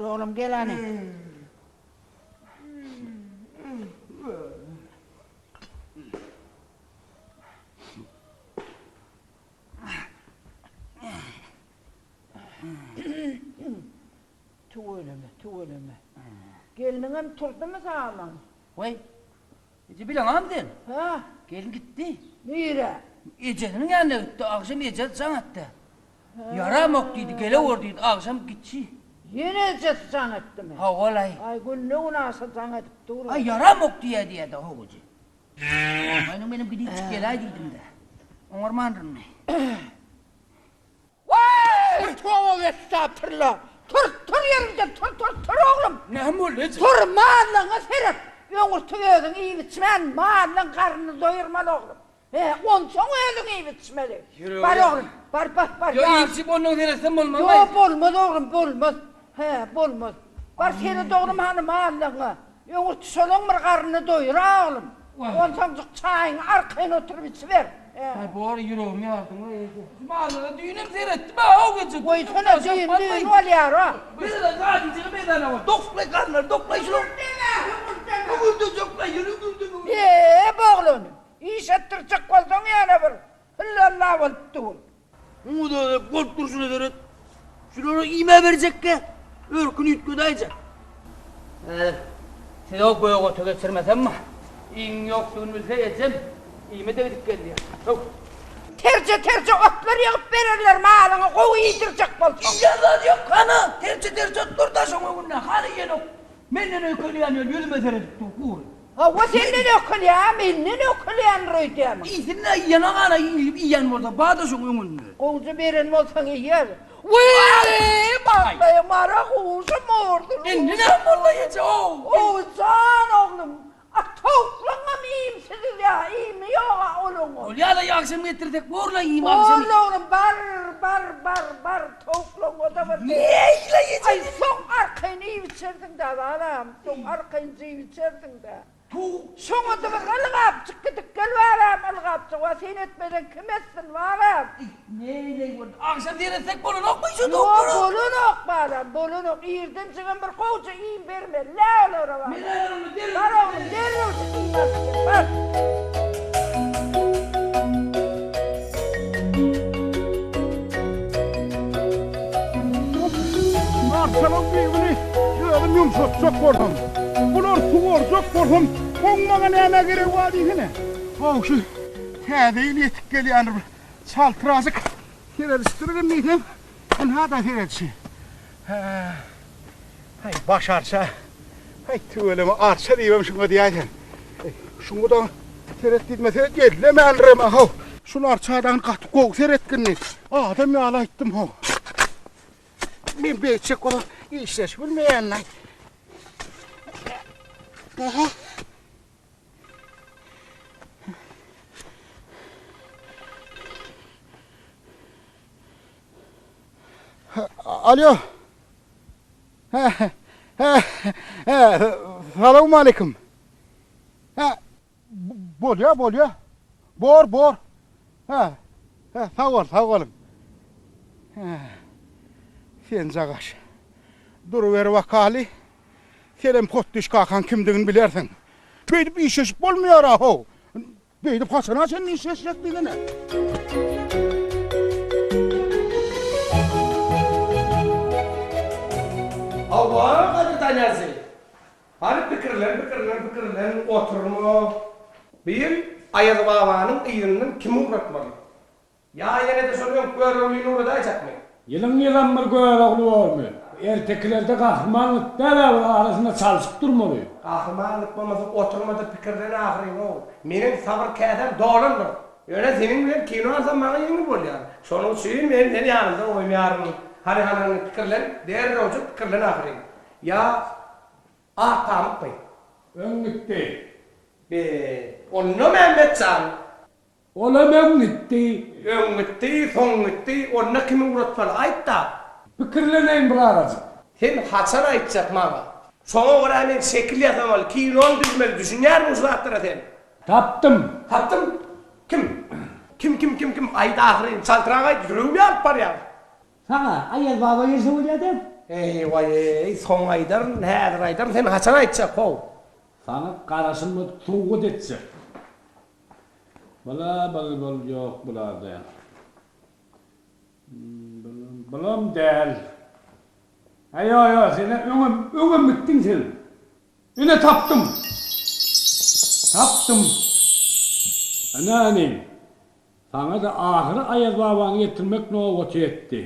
Şükür oglum gel hany. Tüweleme, tüweleme. Gelniňem turdumy sag-aman? Weý, eje bileňami sen? Hä? Gelin gitdi. Nirä? Ejesiniň ýanyna gitdi, agşam ejesi jaň etdi. Ýaramok diýdi, gelewer diýdi, agşam gitşi. Ýene ejesi jaň etdimi? Hawa-laý. Aý, günde-günaşa jaň edip dur. Aý, ýaramok diýýä diýýä-de, how eje. Aýnyň menem gidip geläý diýdim-de. Oňarmandyryn. Waý! Toba estagfirullah! Tur, tur ýeriňden, tur, tur, tur oglum! Näme boldy eje? Tur, mallaňa seret! Öňürti özüň iýip-içmän, mallaň garnyny doýurmaly oglum. He, onsoň özüň iýip-içmeli. Bar oglum, bar, bar, bar. Ýok, iýip-içip ondan seretsem bolmazmy? Ýok, bolmaz oglum, bolmaz. He, bolmaz. Bar seret oglum hany mallaňa. Öňürti şolaň bir garnyny doýur-a oglum. Onsoňjyk çaýyňy arkaýyn oturyp içiber. Aý bor ýüregimi ýardyň-a eje. Mallara düýnem seretdim-ä o gije. Goýsana düýn düýn bolýar-a. Meselem zat iýjegi meýdana bor. Doklaý garnlary doklaý şulaň. Hüňürdejek-laý ýöne hüňürdeme. Eee bu oglany iş etdirjek bolsaň ýene bir hüllalla bolup dur. Muňa-da bolup durşuna seret. Şulara iým-ä berjekkä, örküni üýtgedäýjek. Häzir sizi o gök ota geçirmesem, iýiň ýokdugyny bilse ejem iýme-de gidip gelýär. Höw! Terje-terje otlar ýygyp bererler malyňy gowy iýdirjek bolsaň. Iýen zady ýok, hana, terje-terje otlar daşyň öňünde, hany iýenok. Menden öýkeleýän ýöne ýüzüme seredip dur, gury. Hawa senden ökülýä, menden ökülýändir öýdýämiň? Iýsin-dä, iýenok ana, iýen bolsa bar-da şoň öňünde. Gowja beren bolsaň iýer. Wiý, maňlaýym ara guşum urdy. Indi näme boldy eje-ow? Ow, jan oglum, a towuklaňam iýmsiz-ä, iými ýog-a olaňam. Bolýa-la, agşam getirsek bor-la iým agşam. Bor oglum, bar, bar, bar, bar, towuklaňa-da bir. Neýle eje? Aý, soň arkaýyn iýip-içersiň-dä, balam, soň arkaýyn iýip-içersiň-dä. Şoňa-da bir ylgapjyk gidip gel balam, ylgapjyk, wa sen etmeseň kim etsin, balam? Neýleý boldy, agşam seretsek bolanokmy şu towuklara? Ýok, bolanok, balam, bolanok, irdenjigem bir gowja iým bermeli-dä olara, balam. Men häzir onda derrew. Bar oglum, derrew iým alyp gel, bar. Arçalyň düýbüni özüm ýumşatjak bolsam, bular suwarjak bolsam, oň maňa nämä geregi bar diýsene. Goňşy täze ýyl ýetip gelýändir bir çaltrajyk seredişdirelim diýsem, ynha-da seredişi. Hä, haý baş arça. Haý tüweleme arça diýibem şuňa diýäýseň. Şuňa-da seret diýdime seret ellemändirem how. Şul arçadan gaty gowy seretgin diýip, adam ýaly aýtdym how. Men beýtjek bolan işleşip bilmeýän-laý. Aha. Alo. Hä, hä, hä, salowmaleýkim. Hä, bolýa, bolýa. Bor, bor. Hä, hä, sag bol, sag boluň. Hä, senjagaş. Duruber bakaly. Senem potdyş kakaň kimdigini bilersiň. Beýdip işleşip bolmaýar-a, how. Beýdip haçana çenli işleşjek diýsene. Hawa, gadyrdan ýazyjy. Hany pikirlen, pikirlen, pikirlen, oturma. Bu ýyl Aýaz babanyň yzyndan kimi ugratmaly? Ýa ýene-de şol öňki Göroglyny ugradaýjakmy? Ýylyň-ýylam bir Görogly bormy? Ertekilerde gahrymanlyk däl-ä bir arasynda çalşyp durmaly. Gahrymanlyk bolmasa oturma-da pikirlen ahyryn-ow. Meniň sabyr käsäm dolandyr. Ýöne seniň bilen kino alsam maňa ýeňil bolýar. Şonuň üçin men seni ýanymda goýmaýaryn. Hany hany hany pikirlen, derrewjik pikirlen ahyryn. Ýa Ak pamykmy? Öň gitdi. Be, onda Mämmet jan. Olam öň gitdi. Öň gitdi, soň gitdi, onda kimi ugratmaly, aýt-da! Pikirleneýin bir azajyk. Sen haçan aýtjak maňa? Şoňa görä men şekil ýasamaly, kinony düzmeli, düşünýärmiň şu zatlara sen? Tapdym. Tapdym? Kim? Kim, kim, kim, kim, aýt ahyryn, çaltrak aýt, ýüregim ýaryp barýar. Saňa Aýaz baba gelse bolýa-da. Eý, waý-eý, soň aýdaryn, häzir aýdaryn, sen haçan aýtjak, how? Saňa garaşylmadyk sowgat etjek. Bula bul bul ýok bularda. Bulam bulam däl. Hä ýo ýo senä öňem öňem gitdiň sen. Ine tapdym. Tapdym. Ine inim. Saňa-da ahyry Aýaz babany getirmek nobaty ýetdi.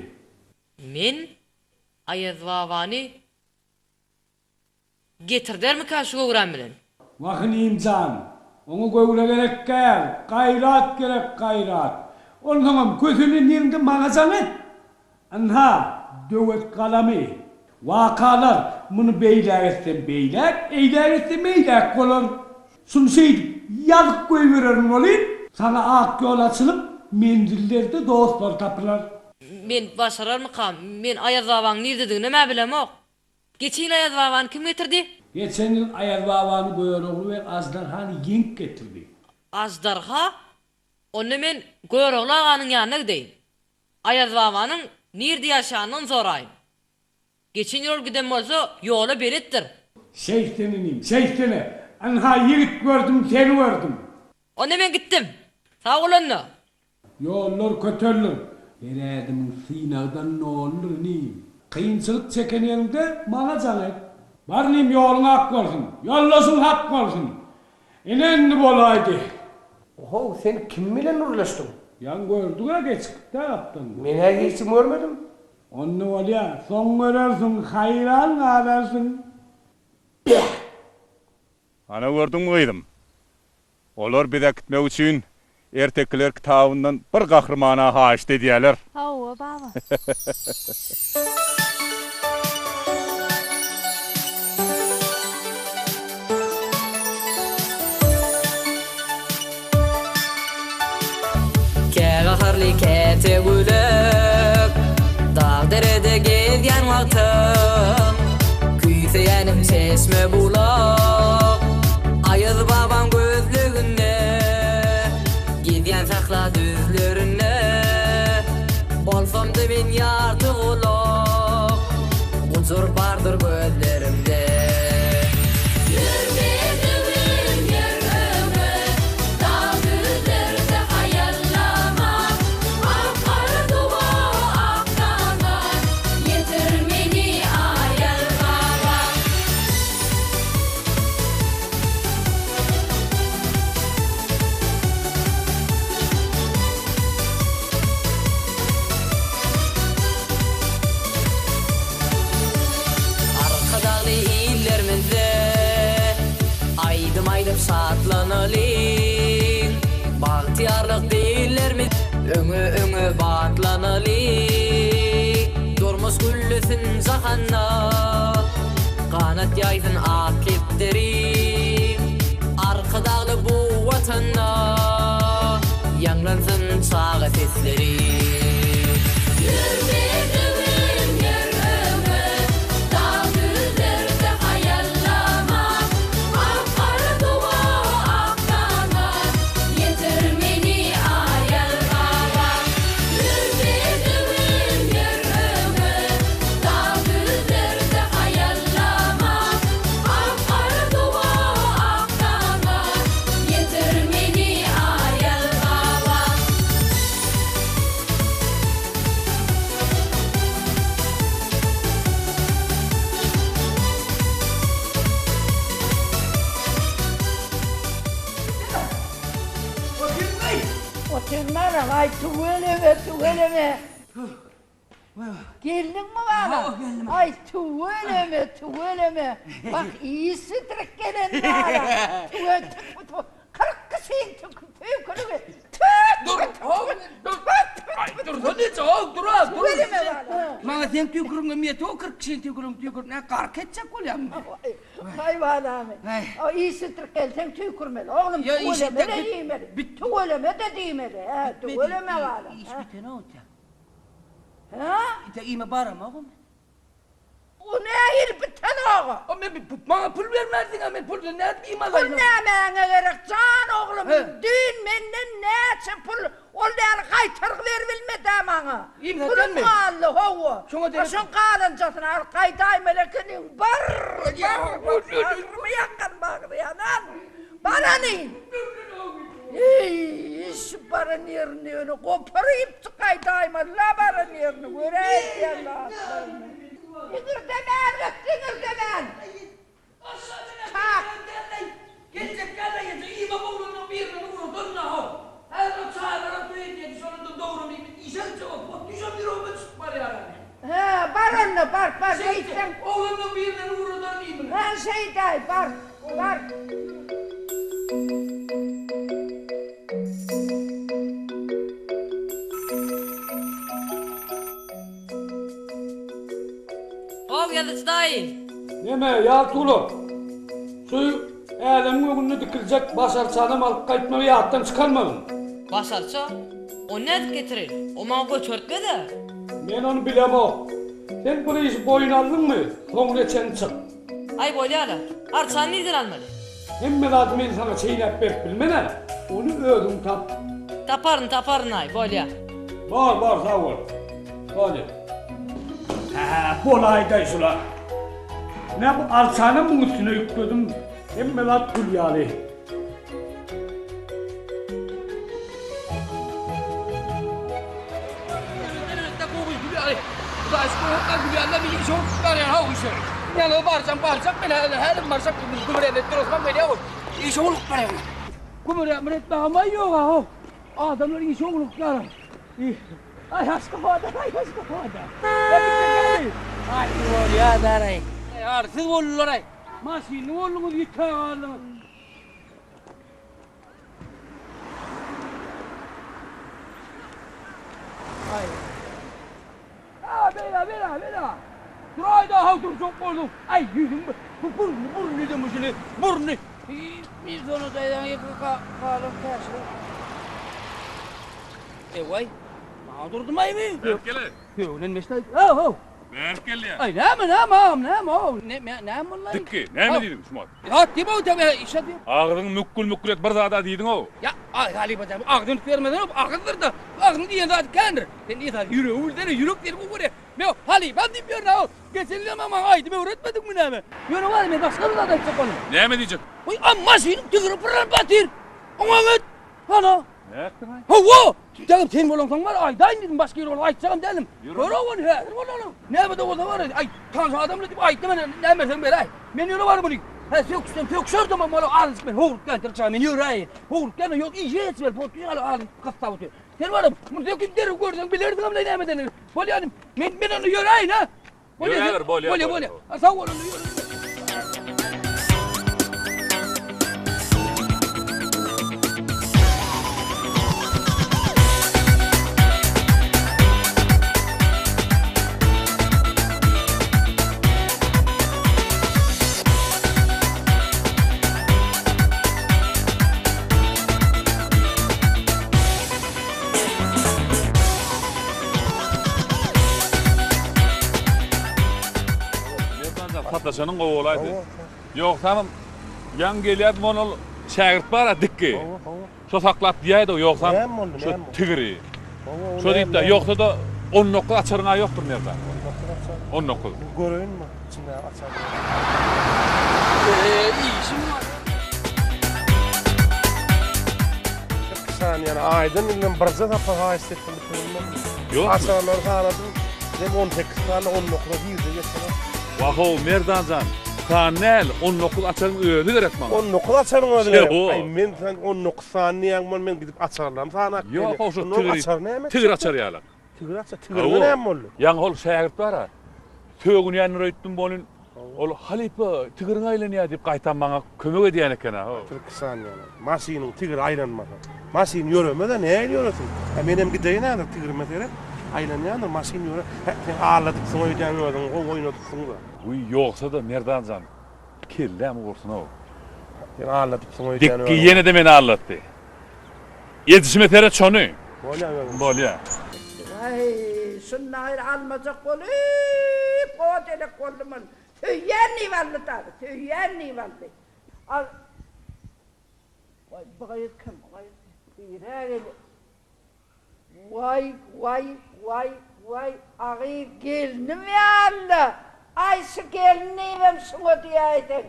Men Aýaz babany Getirdermikä şu göwräm bilen? Wah inim jan, oňa göwre gerek däl, gaýrat gerek gaýrat. Onsoňam köseneniňde maňa jaň et. Ynha, döwet galamy. Wakalar, muny beýläk etsem beýläk, eýläk etsem eýläk bolar. Şuny şeýdip ýazyp goýbererin welin, saňa ak ýol açylyp, menzillerde dostlar tapylar. Men başararmykam? Men Aýaz babaň nirdediginem-ä bilemok. Geçen ýyl Aýaz babany kim getirdi? Geçen ýyl Aýaz babany Görogly we Aždarhany ýeňip getirdi. Aždarha? Onda men Görogly aganyň ýanyna gideýin. Aýaz babanyň nirde ýaşanyny soraýyn. Geçen ýyl ol giden bolsa, ýola beletdir. Şeýtsene inim, şeýtsene. Ynha ýigit gördüm, seni gördüm. Onda men gitdim. Sag bol onda. Ýollar köteldir. Her ädimiň synagdan noldur inim. Kynçylyk çeken ýeriňde maňa jaň et. Bar inim ýoluň ak bolsun. Ýoldaşyň hak bolsun. Ine indi bolaýdy. How sen kim bilen gürleşdiň? Ýaňy gördüň-ä geçipdi gapdalda. Men-ä hiç kim görmedim. Onda bolýa, soň görersiň, haýran galarsyň. Beh! Ana gördüňmi gyzym? Olar bizi äkitmek üçin ertekiler kitabyndan bir gahrymana haýyşt edýärler. Hawa, baba. Kä gaharly, käte gülek, Dag-derede gezýän wagtym, Küýseýänim çeşme bulak. Aýaz babaň gözleginde, Gezýän sähra düzlerinde, Bolsamda men ýarty gulak, Gujur bardyr gözlerimde. Ýör bedewim, ýör öňe, Dag-düzlerde haýallama. Ak arzuwa, ak daňa, Ýetir meni Aýaz baba. Arkadagly illermizde Aýdym aýdyp şatlanalyň Bagtyýarlyk dillermiz Öňe öňe batlanalyň Durmuş güllesin jahanda Ganat ýaýsyn ak kepderim Arkadagly bu Watanda Ýaňlansyn çaga sesleri. Ýör bedewim, ýör öňe, Dag-düzlerde haýallama. Ak arzuwa, ak daňa, Ýetir meni Aýaz baba. Ýör bedewim, ýör öňe, Dag-düzlerde haýallama. Ak arzuwa, ak daňa, Ýetir meni Aýaz baba. Otyryn balam, aý tüweleme, tüweleme. Geldiňmi balam? Aý tüweleme, tüweleme. Bak iş bitirip gelen balam. Tüwe, tüp, tüp, 40 kişiň tüýküligi. Tüp, Dur, tüp, how, tüp, dur. tüp, Aý, tüp, dursa neçe, how, dur az, dur. Tüweleme balam. Maňa seň tüýkürigiňem ýetip, 40 kişiň tüýkürigiň tüýkürip, nä gark etjek bolýaňmy? Haý balamy. Haý. O iş bitirip gelseň tüýkürmeli. Oglum Ýa, iş tüweleme-de bitir- diýmeli. bit- Tüweleme-de diýmeli. Hä, tüweleme balam. Iş hä. bitenok, Hä? Ite iýme baramogam. O nähili bitenog-a? O men maňa pul bermänsiň-ä, men pulsuz nädip iým alaýyn? Pul nämäňe gerek, jan oglum? Düýn menden näçe pul, ol däli gaýtargy beribilmed-ä maňa. Pulum galdy, hawa. A şoň galanjasyny alyp gaýdaýmaly ekeniň. Bar, bar, bagrymy ýakan bagry ýanan. Barany! Eý, şu baran ýerini ýöne goparypjyk gaýdaýmaly-la baran ýerini, göräýýän zatlaryny. Iňirdemän git, iňirdemän! Kak! Hä, bar onda, bar, bar, beýtseň. Hä, şeýdäý, bar, bar. How, ýazyjy daýy! Neme, Ýartygulak, şu älemiň öňünde dikiljek baş arçanam alyp gaýtmagy ýatdan çykarmagyn. Baş arça? Ony nädip getireýin? O maňa götertmez-ä. Men ony bilemok. Sen bir işi boýun aldyňmy, soňuna çenli çyk. Aý, bolýa-la. Arçany nirden almaly? Hemme zady men saňa çeýnäp berip bilmen-ä. Ony özüň tap. Taparyn, taparyn-aý, bolýa. Bar, bar, sag bol. Bolýa. Hä, bolaýdaý şula. Nä bu arçanam muň üstüne ýükledim. Hemme zat gül ýaly. Maşynly bolduňyz ýeke galdyňyz. Aý. A bela bela bela. Duraýda haw durjak bolduň. Aý ýüzüň bu burny burny diýdim şuny. Burny. Bir sona daýzaň ýeke galan täşli. Ewaý. Maňa durdumaýmy? Berk gele. Sögülen meşle. Haw haw. Berk gelýär. Aý näme näme agam näme haw. Näme näme boldy? Dikki, näme diýdiň şumat? Ýat diýip ow täme işe diýip. Agzyňy mükgül-mükgül et bir zada diýdiň-ow. Ýa, aý halypa jan, agzyny bermesene, agyzdyr-da. Agzyň diýen zady kändir. Sen esasy ýüregi bilsene, ýürek seni gowy görýär. Men halypam diýip ýörün-ow. Geçen ýylam maňa aýdym öwretmediňmi näme? Ýöne bar, men başga bir zat aýtjak boldum. Näme diýjek? Oý, a maşynyň tigiri pyrlanyp batyr. Oňa git. Hana. Nätdiň-aý? Hawa! Tüýtägim sen bolansoň bar, aýdaýyn diýdim, başga ýeri bolup aýtjagam däldim. Gör-ow ony, häzir bol ony. Näme-de bolsa bar, aý, tanyş adamly diýip aýtdym ene, näme berseň beräý. Men ýöne bar muny, hä, söküşsem söküşerdim, emma ol azajyk men howlukýan tirçaý, men ýöräýin. Howlukýan, ýok, işe ýetişmeli, potdy ýaly azajyk gyssap otyr. Sen bar, muny söküp derrew görseň bilersiňem-le nämedendigini. Bolýa inim, men, men onda ýöräýin, hä? Ýöräber, bolýa, bolýa. Bolýa, bolýa. Sag bol onda, ýöre. Merdanjan sataşanyň gowy bolaýdy. Ýogsamam ýaňy gelýärdim ony ol şägirt bar-a dikgi. Şo saklap diýäýdi-ow ýogsam şo tigiri. Şo diýipdi ýogsa-da 19 açaryň-a ýokdur Merdan. 19. Göreýinmi içinde açar. Işim bar. 42 sany ýaly aýdan indi birje sapar haýyşt etdim bitirdim. Ýokmy? Açarlary sanadym. Jem 18 sany 19-a girdi geçen. Wah-ow Merdanjan, san däl, 19 açaryň özi gerek maňa. 19 açaryň özi gerek. Şeho. Aý men sen 19 sany diýýäň bol men gidip açarlarymy sanap gelýän. Ýok-ow şo Ondan tigiri, açar näme tigir etjek? açar ýalak. Tigir açar, tigirde näme boldy? Ýaňy hol şägirt bar-a, sögünýändir öýtdüm bolin, ol halypa tigiriň aýlanýar diýip gaýtam maňa kömek edýän eken-ä. Türkistan ýaly. Maşynyň tigiri aýlanmasa. Maşyn ýöremez-ä, nähili ýöresin? Hä, menem gideýin häzir tigrime seret. Aýlanýandyr, maşyn ýöre. Hä, sen aldadypsyň öýdýän özüňi, gowy oýnadypsyň-da. Wiý, ýogsa-da, Merdan jan, kelläm gursun-ow. Sen aldadypsyň öýdýän Dikgi özüňi. ýene-de meni aldatdy. Edişime seret şony. Bolýa özüň. Bolýa. Waý, şundaýyr almajak bolup. Godelek boldy muny. Söýýän diýip aldy dagy, söýýän diýip aldy. Al. Waý, bu gyz kim? Bu gyz birä gel. Waý, waý, waý, waý, agy gelnim ýaly-da. Aý, şu gelin diýibem şuňa diýäýseň.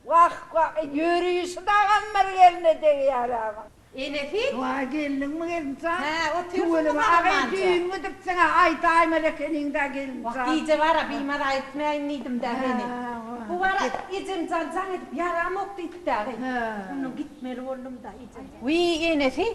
Wah, wah, ýörişi dagam bir gelne degýär-ä. Enesi? Waý, geldiňmi gelinjan? Hä, otyrsyňmy Tüweleme, agy, sag-amança? düýn gidipsiň-ä, aýdaýmaly ekeniň-dä gelinjan. Wah, gije bar-a, bimaza etmäýin diýdim-dä seni. Bu bar-a, ejem jan jaň edip ýaramok diýdi-dä, gyz. Ondan gitmeli boldum-da, ejem jan. Wiý, enesi,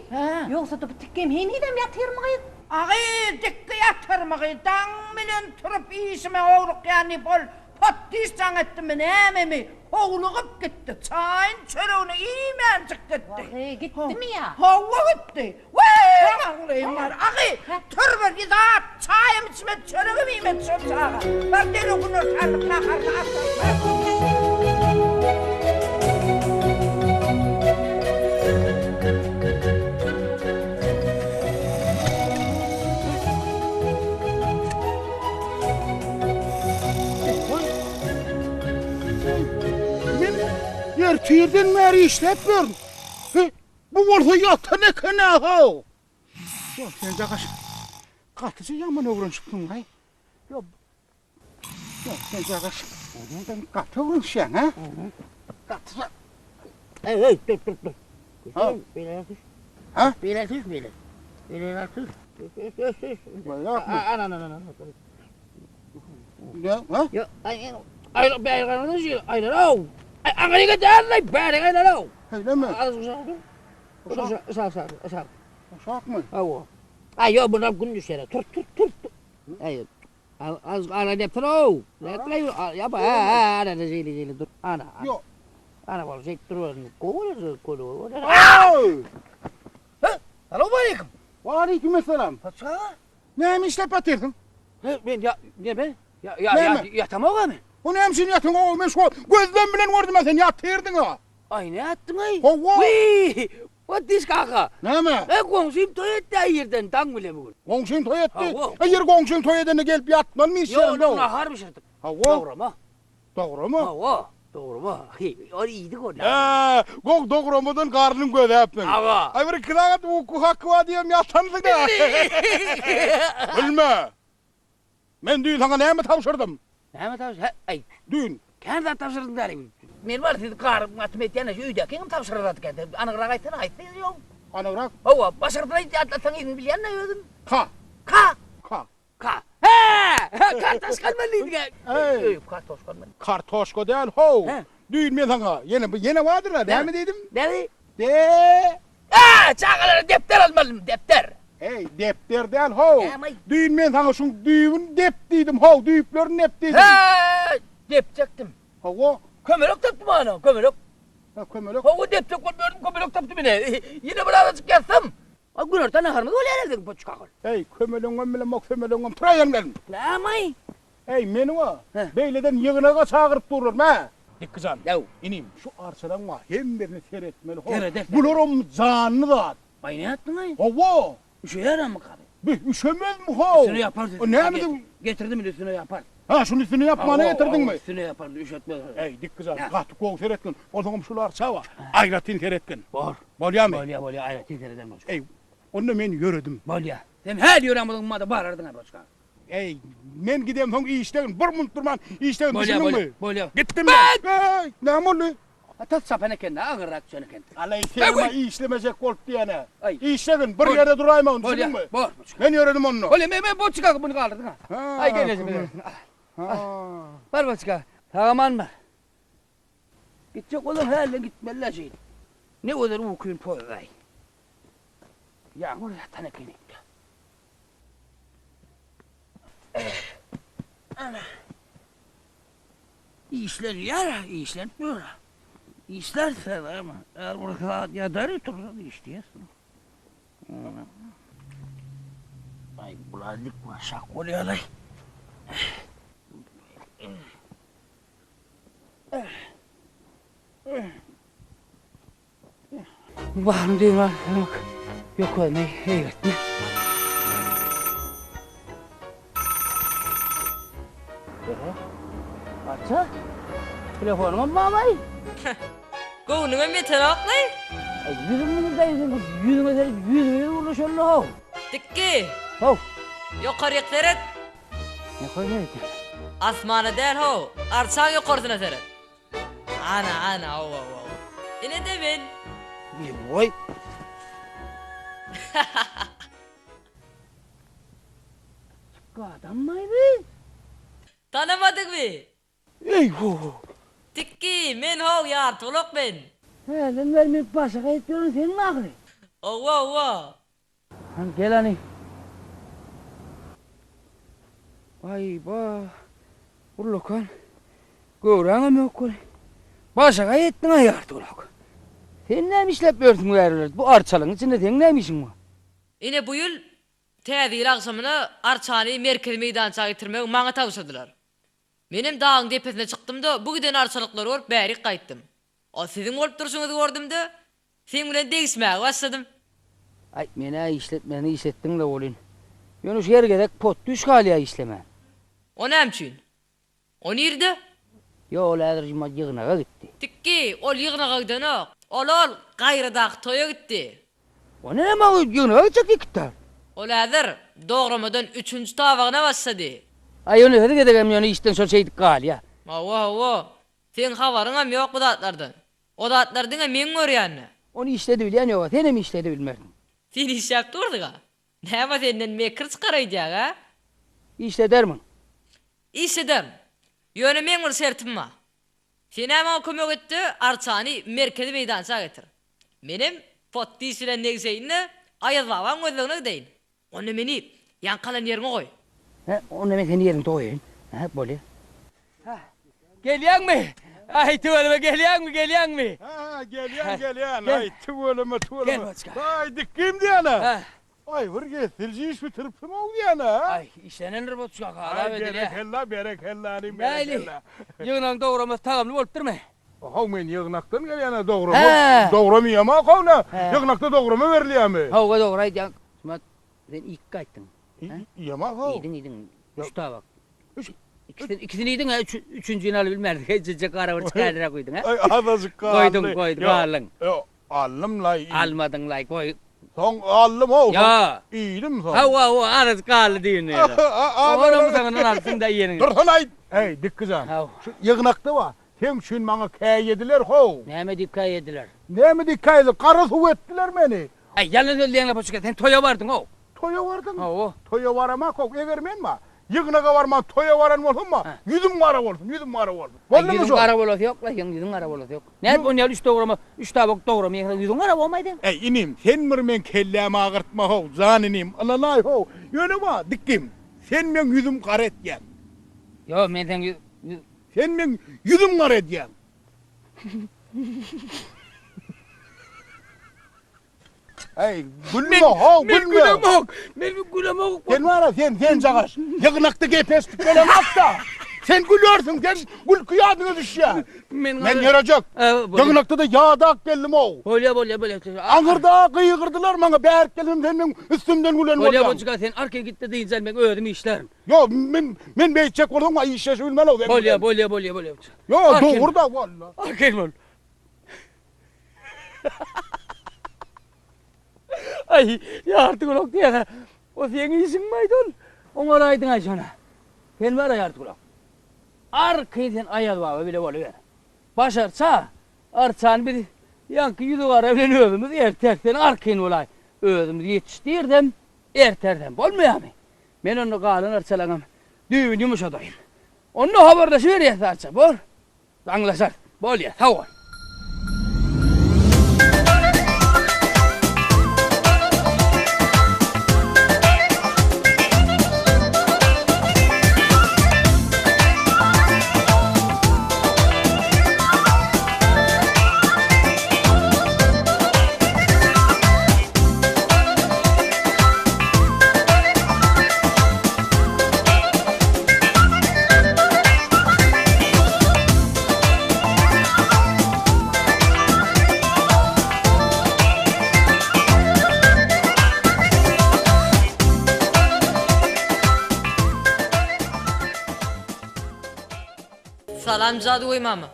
ýogsa-da bu tikgem henizem ýatyrmy gyz? Agy, dikgi ýatyrmy gyz? Daň bilen turup işime howlukýan diýip, ol Potdiş jaň etdimi nämemi, howlugyp gitdi. Çaýyny, çöregini iýmänjik gitdi. Wah-eý, gitdimi ýa? Hawa, gitdi. Weý, aglaýyn bar. Agy, tur bir zat, çaýam içmedi, çöregem iýmedi şol çaga. Bar derrew günortanlyk naharyny asyl, bar. Men ertirden bäri işläp ýörün. He, bu bolsa ýatan eken-ä-how. Ýok, sen jagaş gatyja ýaman öwrenişipsiň-aý. Ýok, ýok, sen jagaş sen gaty öwrenişýäň, hä? Gatyja. Eý, eý, dur, dur, dur. Ha? Beýle düş. Ha? Beýle düş, beýle. Beýle düş. Düş, düş, düş. Beýläkmi? Ana, ana, ana. Ne? Ha? Ýok, aý, aý, bäri garamadan şu, aýlanaw. Aý, aňryga däl-le, bäri aýlanaw. Şeýlemi? Az uşak dur. Uşak, uşak, uşak, uşak. Uşakmy? Hawa. Aý, ýok, bundan gün düşer. Tur, tur, tur. Aý, az ara depdir-ow. Nätleý, ýa, ha, ha, ana, şeýle, şeýle dur. Ana. Ýok. Ana, bol, şeýdip dur. Gowy bolar, gowy bolar. Aý! Salowmaleýkim. Waleýkim essalam. Patyşa aga. Näme işläp ýatyrsyň? He, men ýa, neme? Ýa, ýa, ýa, ýatamok-a men. O näme üçin ýatyň? Men şo gözlem bilen gördüm-ä sen ýatyrdyň-a. Aý, nätdiň-aý? Hawa. Wiý, Patdyş kaka. Näme? E, goňşym toý etdi-ä irden, daň bile bu gün. Goňşyň toý etdi? Hawa. E, ýeri goňşyň toý edende gelip ýatmalymy iş ýerinde? Ýok, nahar bişirdik. Hawa. Dograma. Dograma? Hawa, dograma. Ony iýdik onda. Hä, goň dogramadan garnyň gözäpsiň. Hawa. Aý, bir iki sagat uky haky bar diýem ýatansyň-a. Gülme. Men düýn saňa näme tabşyrdym? Näme tabşyr? Hä, aý. Düýn. Kän zat tabşyrdyň däli. Men bar sizi garym gatym etýän şu öýdäkiňem tabşyrar zat eken. Anygrak aýtsana, aýtsaňyz ýok. Anygrak? Hawa, başardyň aýtsaň yzyny bilýän-dä özüm. Ka. Ka. Ka. Ka. Hä! Kartoşka almaly diýdiň-ä. Eý. Kartoşka almaly. Kartoşka däl, how. Düýn men saňa ýene ýene bardyr-a, näme diýdim? Näme? De. Hä, çagalara depder almalym, depder. Eý, depder däl, how. Näme? Düýn men saňa şuň düýbüni dep diýdim, how, düýplerini dep diýdim. Hä, depjekdim. Hawa. Kömelek tapdym ana, kömelek. Hä, kömelek. Hawa, depjek bolup ýördüm, kömelek tapdym ine. Ýene bir azajyk ýatsam, A günorta naharymyz bolýar biziň poçkagul. Eý, kömeleňem bilemok, sömeleňem, turaýan gelin! Näme-aý? Eý, meni-wa, beýleden ýygnaga çagyryp durlar, mä! Dikki jan, inim, şu arçalaň bar, hemmesine seretmeli, how! Sereders. Bularam janly zat. Aý, nätdiň-aý? Hawa! Üşeýäremika bi? Bi, üşemezmi, how? Üstüne ýaparys. O näme-de? Getirdim indi, üstüne ýaparys. Hä, şuny üstüne ýapmana getirdiňmi? Hawa, üstüne ýaparys, üşetmez. Eý, Dikki jan, gaty gowy seretgin. Onsoňam şul arça bar, aýratyn seretgin. Bor. Bolýamy? Bolýa, bolýa, aýratyn serederin boçka. Eý, onda men ýöredim. Bolýa. Sen häli ýörän bolsaň, mada barardyň-a boçka. Eý, men gidemsoň işdegin, bir munt durman işdegin, düşündiňmi? Bolýa, bolýa. Gitdim men. Eý, näme boldy? Tas çapan eken-dä, agyrrak düşen eken. Aleý, senem-ä işlemejek bolup diýen-ä. Aý. Işlegin, bir ýerde duraýmagyn, düşündiňmi? Bolýa, bor, boçka. Men ýöredim onda. Bolýa, men, men boçka, muny galdyrdyň-a. Aý, gel, ejeme. Bar, boçka. Sag-aman bar. Gitjek bolsaň hälden gitmeli-dä şeýdip. Ne gözel ukyny pozdaý. Ýaňy bir ýatan ekeniň-dä. Ana. Işlenýär-ä, işlenip ýör-ä. Işlärsiň ama, her bir sagat ýadar otursaň işleýärsiň. Aý, bular dik şak bolýar-laý. Baryny diýen bar, ýok. Ýok özüne eýgertme. Telefonyňam barmaý? Göwnüňem ýetenokmy? Aý, ýüzüň nirde sen ýüzüňe seret, ýüzbe-ýüz gürleşeli-how. Dikgi! How! Ýokaryk seret! Ýokary seretýän. Asmana däl-how, arçaň ýokarsyna seret. Ana, ana, hawa, hawa. Ine-de men. Goý. Çykgy adammaý bi? Tanamadyňmy? Eý-ho! Tikgi, men-how, Ýartygulak men. Hälden bäri meni başagaý edip ýören senmi ahyry? Hawa, hawa. Hany, gel hany. Aý-ba, ullakan. Göwräňem ýok weli. Başagaý etdiň-aý, Ýartygulak. Sen näme işläp ýörsüň bärlerde? Bu arçalygyň içinde seň näme işiň bar? Ine, bu ýyl Täze ýyl agşamyna arçany merkezi meýdança getirmegi maňa tabşyrdylar. Menem dagyň depesine çykdym-da, bu giden arçalyklary görüp bärik gaýtdym. O siziň bolup durşuňyzy gördüm-de, seň bilen degişmäge başladym. Aý, men-ä işletmesini işletdiň-le welin, ýöne şu her gezek potdüş galýa işlemän. O näme üçin? O nirde? Ýok, ol häzir juma ýygnaga gitdi. Tikgi, ol ýygnaga gidenok. Ol ol gaýradaky toýa gitdi. O näme ol ýygnaga gitjek diýipdir. Ol häzir dogramadan üçünji tabagyna başlady. Aý, ýöne her gezegem ýöne işden şol şeýdip galýa. Hawa, hawa. Seň habaryňam ýok bu zatlardan. O zatlary diňe meň görýänä. Ony işledibilýän ýoga, senem işledibilmersiň. Sen işläp durdyga. Näme senden mekir çykar öýdýäň, a? Işledermiň? Işlederin. Ýöne meň bir şertim bar. Sen-ä maňa kömek et-de, arçany merkezi meýdança getir. Menem Potdiş bilen degişeýin-de, Aýazbabaň gözlegine gideýin. Onda meni ýaňky alan ýeriňe goý. Hä, onda men seni ýeriňde goýaýyn. Hä, bolýa. Hä, gelýäňmi? Aý, tüweleme, gelýäňmi, gelýäňmi? Hä, gelýän, gelýän. Aý, tüweleme, tüweleme. Gel, boçka. Aý, dikgim diýene. Hä. Aý, bir gezdiriji iş bitiripsiň-ow diýene, hä? Aý, işlenendir boçka, halap edilýä. Aý, berekella, berekella, inim, berekella. Nähili, ýygnagyň dogramasy tagamly bolupdyrmy? How, men ýygnakdan gelýän-ä, dograma, dograma iýemok-ow, nä? Ýygnakda dograma berilýärmi? Hawa, dogry aýdýaň. Şumat, sen iýip gaýtdyň. Iýemok-ow. Iýdiň, iýdiň. Üç tabak. Üç. Ikisini, ikisini iýdiň, hä, üç, üçünjini alyp bilmärdiň. Hejjejek gara bir çykaýdyrak guýduň, hä? Aý, azajyk galdy. Goýduň, goýduň, galdyň. Ýok, aldym-laý. Almadyň-laý, goý. Soň aldym-ow, soň Ýa. iýdim soň. Hawa, hawa, azajyk galdy diýende. Onam soňundan alypsyň-da iýeniňi. Dursana-aý. Eý, Dikgi jan, şu ýygnakda bar, seň üçin maňa käýediler how. Näme diýip käýediler? Näme diýip käýediler? Gara suw etdiler meni. Aý, ýalan sözleýäň-le poçka, sen toýa bardyň-ow. Toýa bardyň? Hawa. Toýa baramak-ow, eger men bar, ýygnaga barman toýa baran bolsam-a, ýüzüm gara bolsun, ýüzüm gara bolsun. Boldumy şo? Ýüzüň gara bolasy ýok-la, seň ýüzüň gara bolasy ýok. Nädip onýaly üç dograma, üç tabak dograma ýeseň ýüzüň gara bolmaý seň? Äý, inim, sen bir meň kellämi agyrtma-how, jan inim, ynanaý-how. Ýöne bar, dikgim, sen meň ýüzüm gara etýäň. Ýok, men seň ýüz, ýüz. Sen meň ýüzüm gara edýäň. Äý, gülme how, gülme. Men gülemok. Men gülemok. Sen bara sen, sen jagaş. Ýygnakda gep eşidip gelemok-da. Sen gülersiň, sen gülki ýadyňa düşýär. Men Men ýörejek. Ýygnakda-da ýadak geldim-ow. Bolýa, bolýa, bolýa. Aňyrda gygyrdylar maňa, bärik gelsem sen meň üstümden gülen bolýaň. Bolýa, bolçuka, sen arkaýyn git-de dynç al, men özüm işlärin. Ýok, men men beýtjek bolsam, aý işleşip bilmen-ow sen. Bolýa, bolýa, bolýa, bolýa. Ýok, dogry-da, walla. Arkaýyn bol. Aý, ýartygulak diýýän-ä. O seň işiňmi-aýt ol? Oňaraýdyň-aý şony. Sen bar-a ýartygulak. Arkaýyn sen Aýaz baba bile boluber. Başarça, arçany biz ýaňky ýüzügara bilen özümiz erteris. Sen arkaýyn bolaý. Özümiz ýetişdirsem, ertersem bolmaýarmy? Men onda galan arçalaňam düýbüni ýumşadaýyn. Onda habarlaşyberýäs arça, bor. Aňlaşarys. Bolýa, sag bol. Salam jadygöý mama.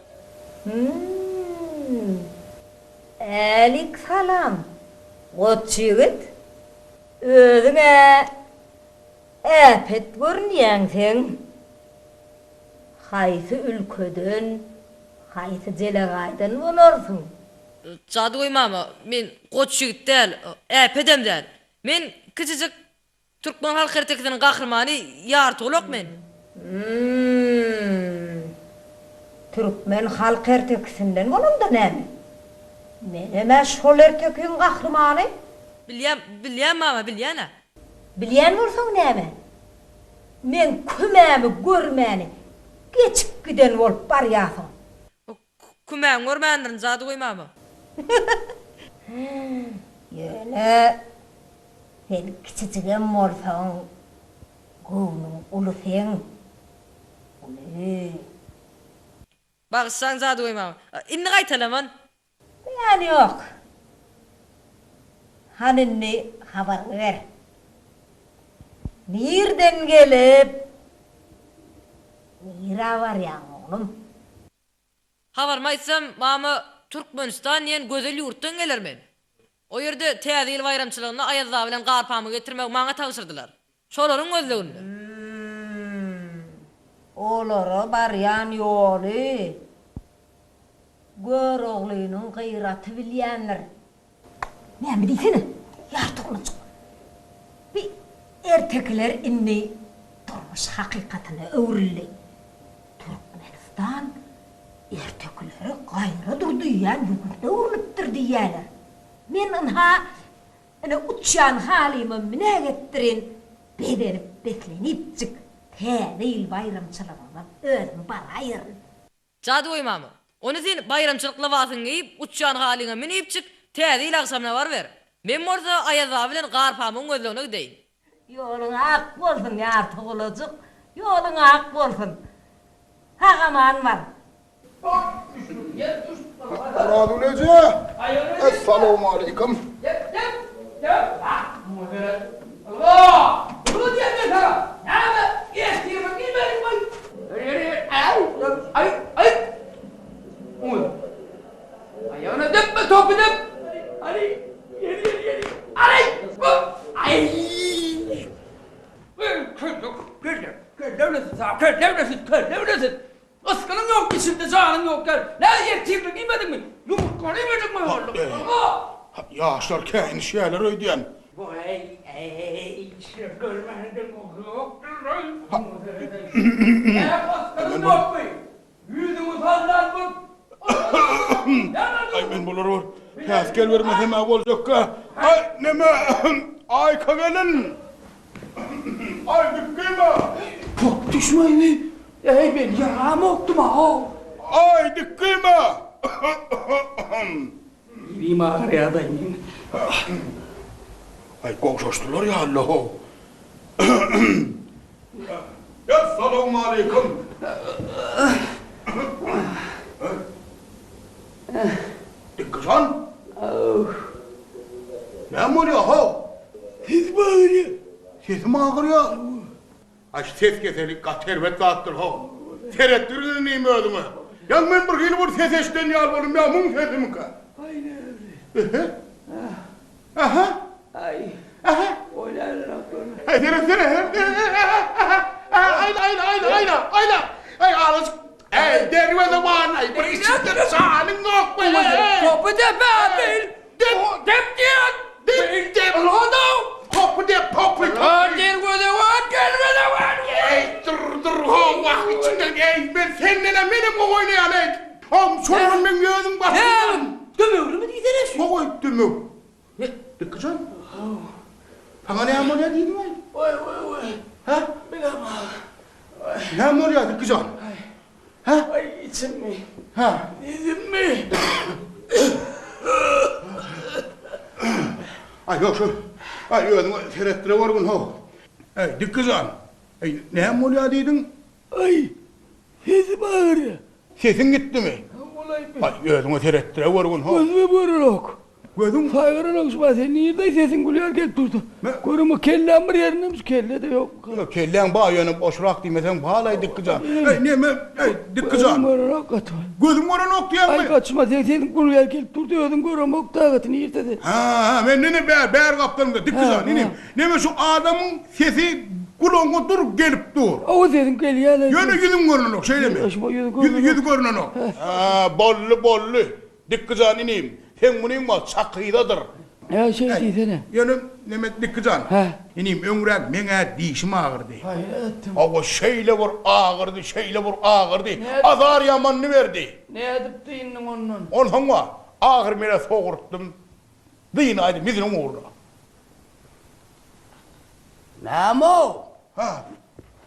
Hüm. Älik salam, goç ýigit. Özüň-ä äpet görünýäň seň. Haýsy ülkeden, haýsy jelegaýdan bolarsyň? Jadygöý mama, men goç ýigit däl, äpedem däl. Men kiçijik Türkmen halk ertekisiniň gahrymany Ýartygulak men. Hümm. Türkmen halk ertekisinden bolanda näme? Menem-ä şol ertekiň gahrymany. Bilýän, bilýän mama, bilýän-ä. Bilýän bolsaň näme? Meň kümämi görmäni geçip giden bolup barýarsyň. Kümäňi görmändirin, jadygöý mama. Ýöne sen kiçijigem bolsaň, göwnüň uly seň. Uly. Bagyşlaň, jadygöý mama. Indi gaýtalaman. Zyýany ýok. Hany indi habaryňy ber. Nirden gelip, nirä barýaň, oglum? Habarymy aýtsam, mama, Türkmenistan diýen gözel ýurtdan geler men. O ýerde Täze ýyl baýramçylygynda Aýaz baba bilen Garpamygy getirmegi maňa tabşyrdylar. Şolaryň gözleginde. Hüm. Olara barýan ýoly Göroglynyň Gyraty bilýändir. Näme diýsene, ýarty gulajyk. Bi ertekiler indi durmuş hakykatyna öwrüldi. Türkmenistan ertekilere gaýra dur diýýän ýurda öwrülipdir diýýäler. Men ynha, ine uçýan halyma münägetdirin, bezenip-beslenipjik Täze ýyl baýramçylygyna özüm baraýaryn. Jadygöý mama, ony sen baýramçylyk lybasyňy geýip, uçýan halyňa münipjik, Täze ýyl agşamyna baryber. Men bolsa Aýaz baba bilen Garpamygyň gözlegine gideýin. Ýoluň ak bolsun, Ýartygulajyk, ýoluň ak bolsun. Sag-aman bar. Orazgül eje, essalawmaleýkim. Ysgynyň ýok içinde janyň ýok gel. Nä ertirlik iýmediňmi? Ýumurtgany iýmediňmi oglum? Ýaşlar käýinişýärler öýdýän. Waý-eý, işler görmändir ýokdur-laý. Nä ysgynyň ýokmy? Ýüzüňi sallan bul. Aý men bulara bir päsgel bermesem-ä boljakka. Aý neme, Aýka gelin. Aý dikgime. Top düşmeými? Eý men ýaramokdym-ow. Aý dikgime. Ýerim agyrýadaý meň. Aý gowşaşdylar ýaly-how. Essalawmaleýkim. Dikgijan. Näme bolýar how? Sesim agyrýar. Sesim agyrýar. Aý şu ses keseli gaty erbet zatdyr how. Seretdir inim özüňe. Ýa men bir hili bir ses eşiden ýaly boldum ýa muň sesimikä? Aý näme? Ehe. Aha. Aý. Aha. Oýlananok. Aý seretsene. Aýla aýla aýla aýla aýla. Aý alajyk. Äý derwezeban aý bir içinde janyň ýok bele. Topy dep bil. Dep dep diýen. Dep dep. Ylgadaw. Topy dep topy topy. Derwezeban derwezeban. Eý dur dur ho wah içinden eý men sendenem menem gowy oýnaýan eý. Hom şondan meň özüm başymdan. Dümewlimi diýsene şu. Goý dümew. Dikgijan. Saňa näme bolýar diýdiň-aý? Oý oý oý. Hä? Bilemok. Näme bolýar Dikgijan? Hä? Aý içimmi? Hä? Dizimmi? Aý ýok şu. Aý özüňe seretdire görgün how. Äý Dikgijan. Äý näme bolýar diýdiň? Aý sesim agyrýar. Sesiň gitdimi? Bolaýmy? Aý özüňe seretdire görgün how. Gözümem görenok. Gözüň. Saýgaranok şu sen nirde sesiň gülýär gelip dursa. Görüňmi kelläm bir ýerinde şu kelle-de ýok. Ýok kelläň bar ýöne boşrak diýmeseň balaý Dikgijan. Eý neme eý Dikgijan. Gözüm görenok gaty. Gözüm görenok diýýäňmi? Aý gaçma sen sesiň gülýär gelip durdy özüň göremok da gaty nirde sen. Hä hä men nene bär bär gapdalymda Dikgijan inim. Neme şu adamyň sesi gulagyňa dur gelip dur. Hawa sesiň gelýär. Ýöne ýüzüň görnenok şeýlemi? Ýüzi ýüzi görnenok. Hä boldy boldy. Dikgijan inim, seň munyň bar çakyzadyr. Hä, şeý diýsene. Ýöne, neme, Dikgijan, inim, öňräk meň-ä dişim agyrdy. Hawa, şeýle bir agyrdy, şeýle bir agyrdy. Azar ýamanyny berdi. Nädip dyndyň ondan? Onsoň bar, ahyr men-ä sogurtdym. Dynaýdym ýüzüniň ugruna. Näme-ow? Hä?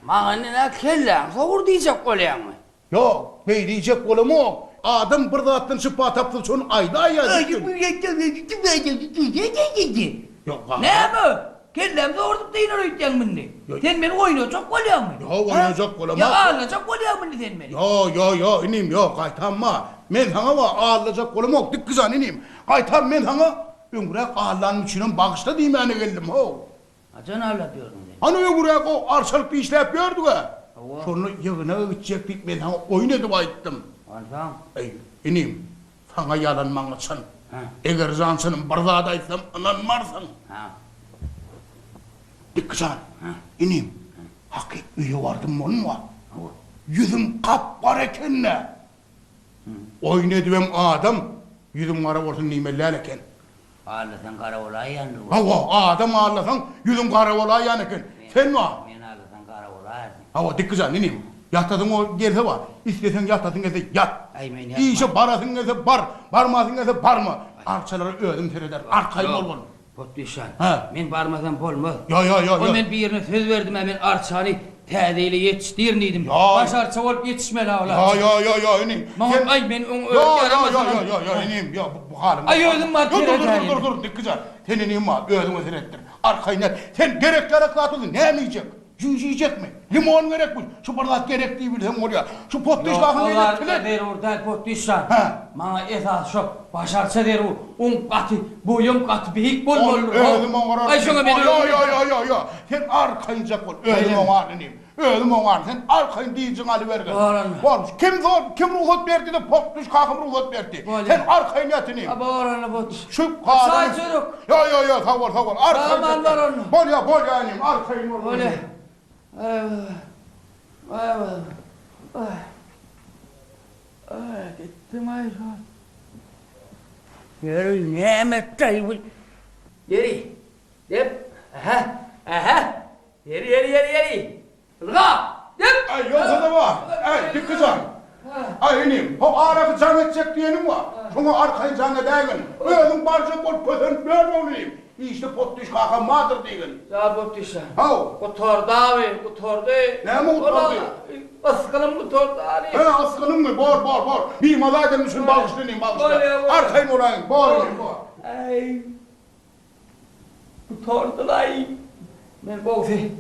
Maňa indi nä kelläňi sogur diýjek bolýaňmy? Ýok, beý diýjek bolamok. Adam bir zatdan şypa tapsa şony aýdaýýar diýdim. Näme? Kellämi sogurdyp dynar öýtýäňmi indi? Sen meni oýnajak bolýaňmy? Ýok, oýnajak bolamok. Ýa aldajak bolýaňmy indi sen meni? Ýo, ýo, ýo, inim, ýo, gaýtamma. Men saňa wa aldajak bolamok, Dikgijan inim. Gaýtam men saňa öňräk aldanym üçinem bagyşla diýmäne geldim, how. Haçan aldap ýördüň sen? Hany öňräk o arçalyk işläp ýördüg-ä. Hawa. Şonda ýygnaga gitjek diýip men saňa oýun edip aýtdym. Onsoň? Eý, inim, saňa ýalan maňa çyn. Hä. Eger jan çynym bir zat aýtsam ynanmarsyň. Hä. Dikgi jan, Hä. inim, hakyt öýe bardym bolma. Hawa. Ýüzüm gap-gara eken-dä. Oýun edibem adam ýüzüň gara bolsun diýmeli däl eken. Aldasaň gara bolaýýandyr. Hawa, adam aldasaň ýüzüň gara bolaýýan eken. Sen bar. Meni aldasaň gara bolaýarsyň. Hawa, Dikgijan, inim, ýatasyň gelse bar, isleseň ýatasyň gelse ýat. Aý, men ýatman. Işe barasyň gelse bar, barmasyň gelse barma. Arçalara özüm serederin, arkaýyn bolgun. Potdyşan, Hä. men barmasam bolmaz. Ýo, ýo, ýo, Ol ýo. men birine söz berdim-ä, men arçany Täze ýyla ýetişdirin diýdim. Ýo. Baş arça bolup ýetişmeli-ä ol Ýo, arça. ýo, ýo, ýo, inim. Maňa, Sen aý, men oň Ýo, özi ýo, ýo, ýaramasam. ýo, ýo, ýo, inim, ýo, bu, bu halyň. Aý, özüm baryp Dur, dur, dur, seredäýin. dur, dur, Dikgijan. Sen inim bar, özüňe seretdir. Arkaýyn ýat. Sen gerek-ýarak zat bolsa näme iýjek? Jüýje iýjekmi? Limon gerekmi? Şu bir zat gerek diýip bilseň bolýar. Şu potdyş Ýok, gahyn o eýle zat tile. zerur däl, potdyş jan. Hä. Maňa esasy şo baş arça zerur. Oň gaty, boýam gaty beýik bolmalydyr. Ony özüm oňararyn. Aý, şoňa men Ýo, ýo, ýo, ýo, ýo. Sen arkaýynjak bol. Özüm oňaryn inim. Özüm oňaryn. Sen arkaýyn dijiňi alybergin. Boranly. Bor. Kim zor, kim rugsat berdi diýip, potdyş kakam rugsat berdi. Bolýar. Sen arkaýyn ýat inim. A, boranly potdyş. Şu galan. Çaý çörek. Ýo, ýo, ýo, sag bol, sag bol. Arkaýyn. Aman boranly. Bolýa, bolýa inim, arkaýyn bol. Bolýa. Aý, aý, aý. Aý, gitdim aý şol. Ýeri, näme etdi bu? Ýeri. Dep. Ähä. Ähä. Ýeri, ýeri, ýeri, ýeri. Ylga! Dep! Aý, ýogsa-da bar. Äý, Dikgijan. Aý, inim, ho araky jaň etjek diýeniň bar. Şoňa arkaýyn jaň edäýgin. Özüň barjak bolup kösenip ýörme ol inim. Işde potdyş kakam bardyr diýgin. Ýa potdyşa. Haw. Gutardy abi, gutardy. Näme gutardy? Ysgynym gutardy ali. Hä, ysgynyňmy? Bor, bor, bor. Bimaza edenim üçin bagyşla inim, bagyşla. Bolýa, bolýa. Arkaýyn bolaýyň. Bor inim, bor. Äý. Gutardylaý. Men gowsy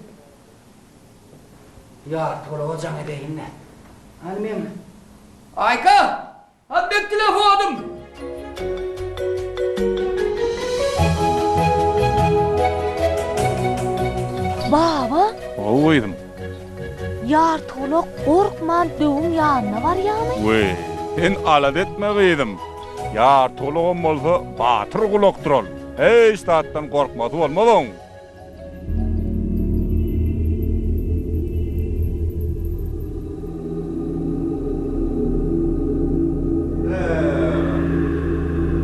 Ýartygulaga jaň edeýin-dä. Hany meň Aýka! Hany meň telefonym! Baba! Hawa gyzym. Ýartygulak gorkman döwüň ýanyna barýamy? Weý, sen alada etme gyzym. Ýartygulagam bolsa batyr gulakdyr ol. Hiç zatdan gorkmasy bolmaz oň.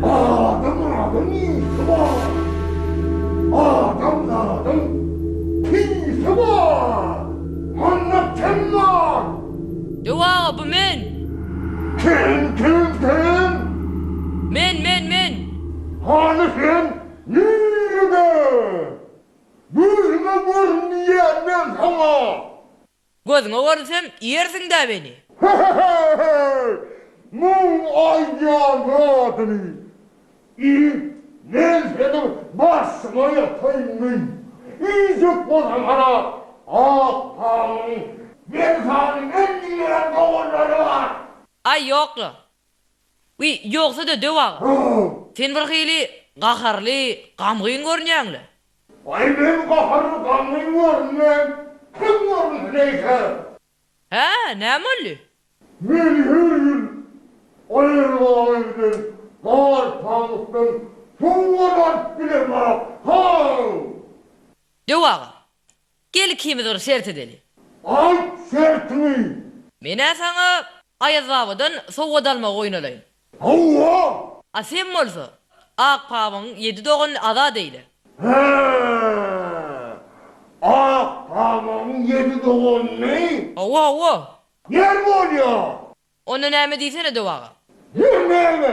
Adam zadyň ysy bar. Adam zadyň tüýsi bar. Munda kim bar? Döw aga, bu men! Kim, kim, kim? Men, men, men! Hany sen nirede? Gözüme görün diýýän men saňa! Gözüňe görünsem, iýersiň-dä meni! He-he-he! Muň aýdýan zadyny iýip, men seniň başyňa ýataýynmy? Iýjek bolsaň hana, ak tamyň men sany men diýýän doganlary bar! Aý, ýok-la. Wiý, ýogsa-da döw aga. Sen bir hili. gaharly, gamgyn görünýäň-le. Aý men gaharly gamgyn görünmen, kim görünsin eýse? Hä, näme boldy? Meni her ýyl aýyrmaga giden gar pamykdan sowgat alyp bilemok, how! Döw aga, gel ikimiz bir şert edeli. Aýt şertiňi! Men-ä saňa Aýaz babadan sowgat almagy oýnalaýyn. Hawa! A sen bolsa, Ak pamygyň ýedi doganyny azat eýle. Hä! Ak pamygyň ýedi doganyny? Hawa, hawa! Ýer bolýa! Onda näme diýsene Döw aga? Ýer näme?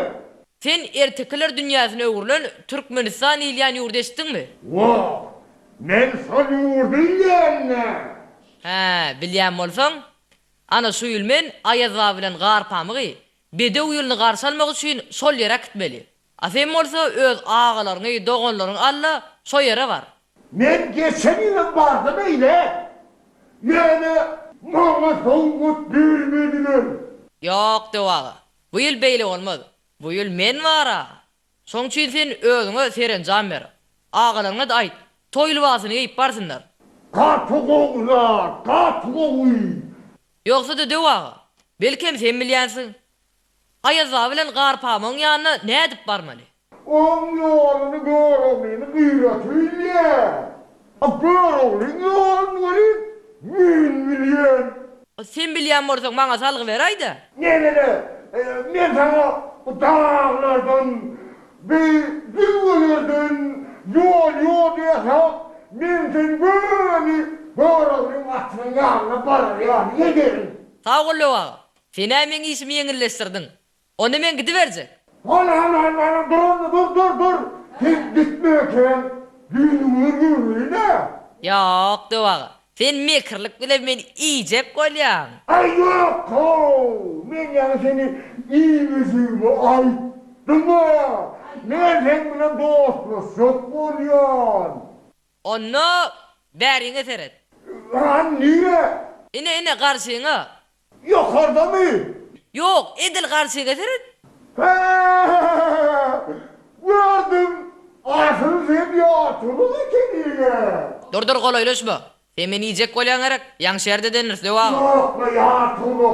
Sen ertekiler dünýäsine öwrülen Türkmenistan diýilýän ýurdy eşitdiňmi? Wah, men şol ýurdy bilýän-dä! Hä, bilýän bolsaň, ana şu ýyl men Aýaz baba bilen Garpamygy Bedew ýylyny garşy almak üçin şol ýere äkitmeli. A sen bolsa öz agalaryňy, doganlaryňy al-da, şo ýere bar. Men geçen ýylam bardym eýle. Ýöne maňa sowgat bermediler. Ýok, Döw aga, bu ýyl beýle bolmaz. Bu ýyl men bar-a. Şoň üçin sen özüňe serenjam ber. Agalaryňa-da aýt, toý lybasyny geýip barsynlar. Gaty gowy zat, gaty gowy. Ýogsa-da Döw aga, belkem sen bilýänsiň. Aýaz baba bilen Garpamygyň ýanyna nädip barmaly? Oň ýoluny Göroglynyň Gyraty bilýär. A Göroglyň ýoluny welin men bilýän. Sen bilýän bolsaň maňa salgy beräý-dä. Nemele, men saňa bu daglardan, bi jülgelerden ýol-ýol ýasap, men seni göni Göroglyň atynyň ýanyna barar ýaly ederin. Sag bol Döw aga. Sen-ä meň işimi ýeňilleşdirdiň. Onda men gidiberjek. Hany, hany, hany, hany, dur onda, dur, dur, dur! Sen gitmekäň, düýnüňi göreli-dä! Ýok, Döw aga, sen mekirlik bilen meni iýjek bolýaň. Aý, ýok-how, men ýaňy seni iýmejegimi aýtdym-a! Men seň bilen dostlaşjak bolýan. Onda bäriňe seret. Hany, nirä? Ine, ine, garşyňa. Ýokardamy? Ýok, edil garşyňa seret. Hä-hä-hä! Gördüm! Asyl sen ýaşuly ekeniň-ä! Dur, dur, golaýlaşma. Sen meni iýjek bolýaň gerek? Ýaňşy ýerde edendiris, Döw aga. Ýok-la, ýaşuly.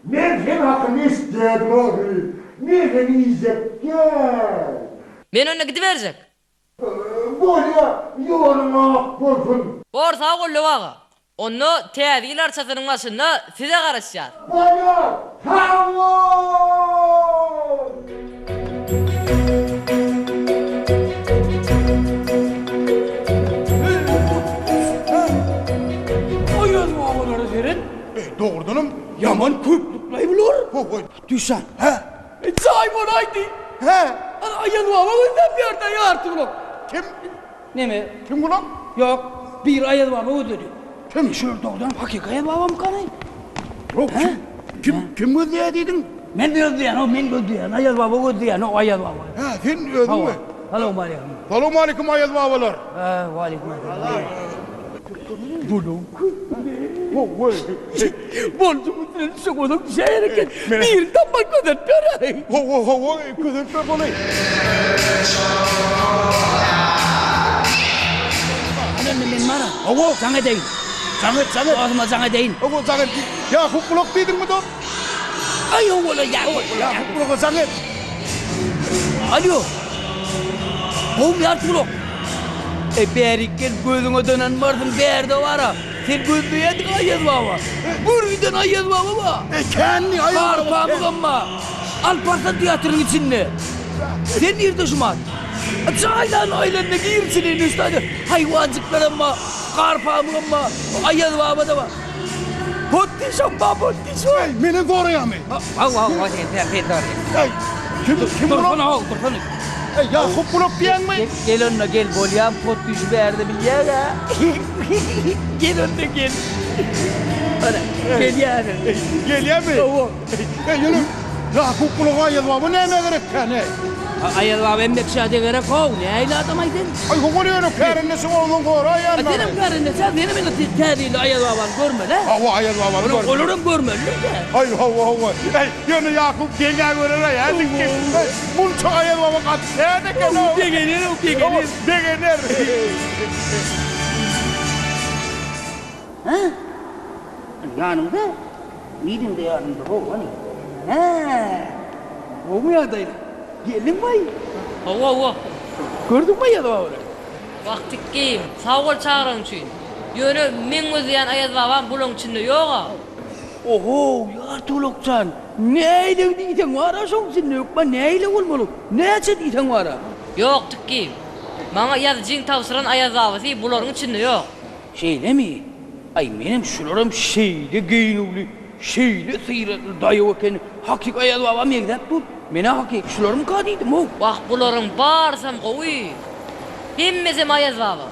Men sen hakynda eşitýärdim ahyry. Men seni iýjek däl. Men onda gidiberjek. Bolýa, ýoluň ak bolsun! Bor, sag bol, Döw aga. Onda Täze ýyl arçasynyň başynda size garaşýas. Bolýa, sag bol! Aýaz babalara seret. E, dogrudanam ýaman köplüklaý bular. Ho-ho. Düşen. Hä? Jaý bolaýdy. Hä? Ana Aýaz baba gözläp ýördi ýarty gulak. Kim? Neme? Kim gulak? Ýok, biri Aýaz baba gözledi. Kim? Şular dogrudanam hakyky Aýaz babamykany? Ýok, kim? Kim, kim gözleýär diýdiň? Men gözleýän, o men gözleýän, Aýaz baba gözleýän, o Aýaz baba. Hä, sen özüňmi? Salowmaleýkim. Salowmaleýkim Aýaz babalar. Hä, waleýkim essalam. Boldy bu bilen düşek bolsaň düşäýer eken. Birini tapman kösenip ýör. Hawa, hawa, kösenip ýör boly. Hany indi men bara. Hawa. Jaň edeýin. Jaň et, jaň et. Dostuma jaň edeýin. Hawa, jaň et. Ýakup gulak diýdiňmi dost? Aý, hawa-la, Ýakup gulak. Ýakup gulaga jaň et. Alýo. Gowumy Ýakup gulak? E, bärik gel, gözüňe dönen barsyň, bärde bar-a. Sen gözleýärdiň Aýaz baba. Gör giden Aýaz baba bar. E, känmi Aýaz baba? Gar pamygam bar. Alparslan teatrynyň içinde. Sen nirde şumat? Jaýlan aýlanda gir içine indi üstaýda. Haýwanjyklaram bar, gar pamygam bar, Aýaz baba-da bar. Potdişam bar, potdişam. Eý, menem soraýarmy? Hawa, hawa, sen, sen, sen soraýaň. Eý, kim, kim bular? Dursana, how, dursana. Eý, Ýakup gulak diýýäňmi? Gel onda, gel, bolýam, potdişi bärde bilýäň-ä. Gel onda, gel. Ana, gelýär. Gelýärmi? Hawa. Eý, ýöne Ýakup gulaga Aýaz baba nämä gerekkä, ne? Aýaz baba hem Bekşa-da gerek how, nähili adam-aý sen? Aý howal ýöne kärendeçi bolsaň soraýan-da. Senem kärendeçi-ä, senem indi täze ýylda Aýaz babany görmeli-ä. Hawa, Aýaz babany görmeli. Olaram görmelidir-dä. Aý hawa, hawa. Äý, ýöne Ýakup geň-ä görer-aý, hä dikgi? Äý, munça Aýaz baba gaty kän eken-ow. Begener-ow, begener. Begener. Hä? Ýanyňda? Nirende ýanymda? How, hany. Hä? Gowumy ýagdaýlar? Geldiňmi-aý? Hawa, hawa. Gördüňmi Aýaz babany? Wah, tikgim, sag bol çagyranyň üçin. Ýöne meň gözleýän Aýaz babam bulaň içinde ýog-a. Ohow, Ýartygulak jan, nähili diýseň bar-a şoň içinde, hökman nähili bolmaly, näçe diýseň bar-a. Ýok, tikgim. Maňa ýazyjyň tabşyran Aýaz babasy bularyň içinde ýok. Şeýlemi? Aý, menem şularam şeýle geýnüwli, şeýle syratly daýaw ekeni, hakyky Aýaz baba meňzäp dur. Men-ä hakyky şularmyka diýdim-ow. Wah, bularyň barysam gowy. Hemmesem Aýaz baba.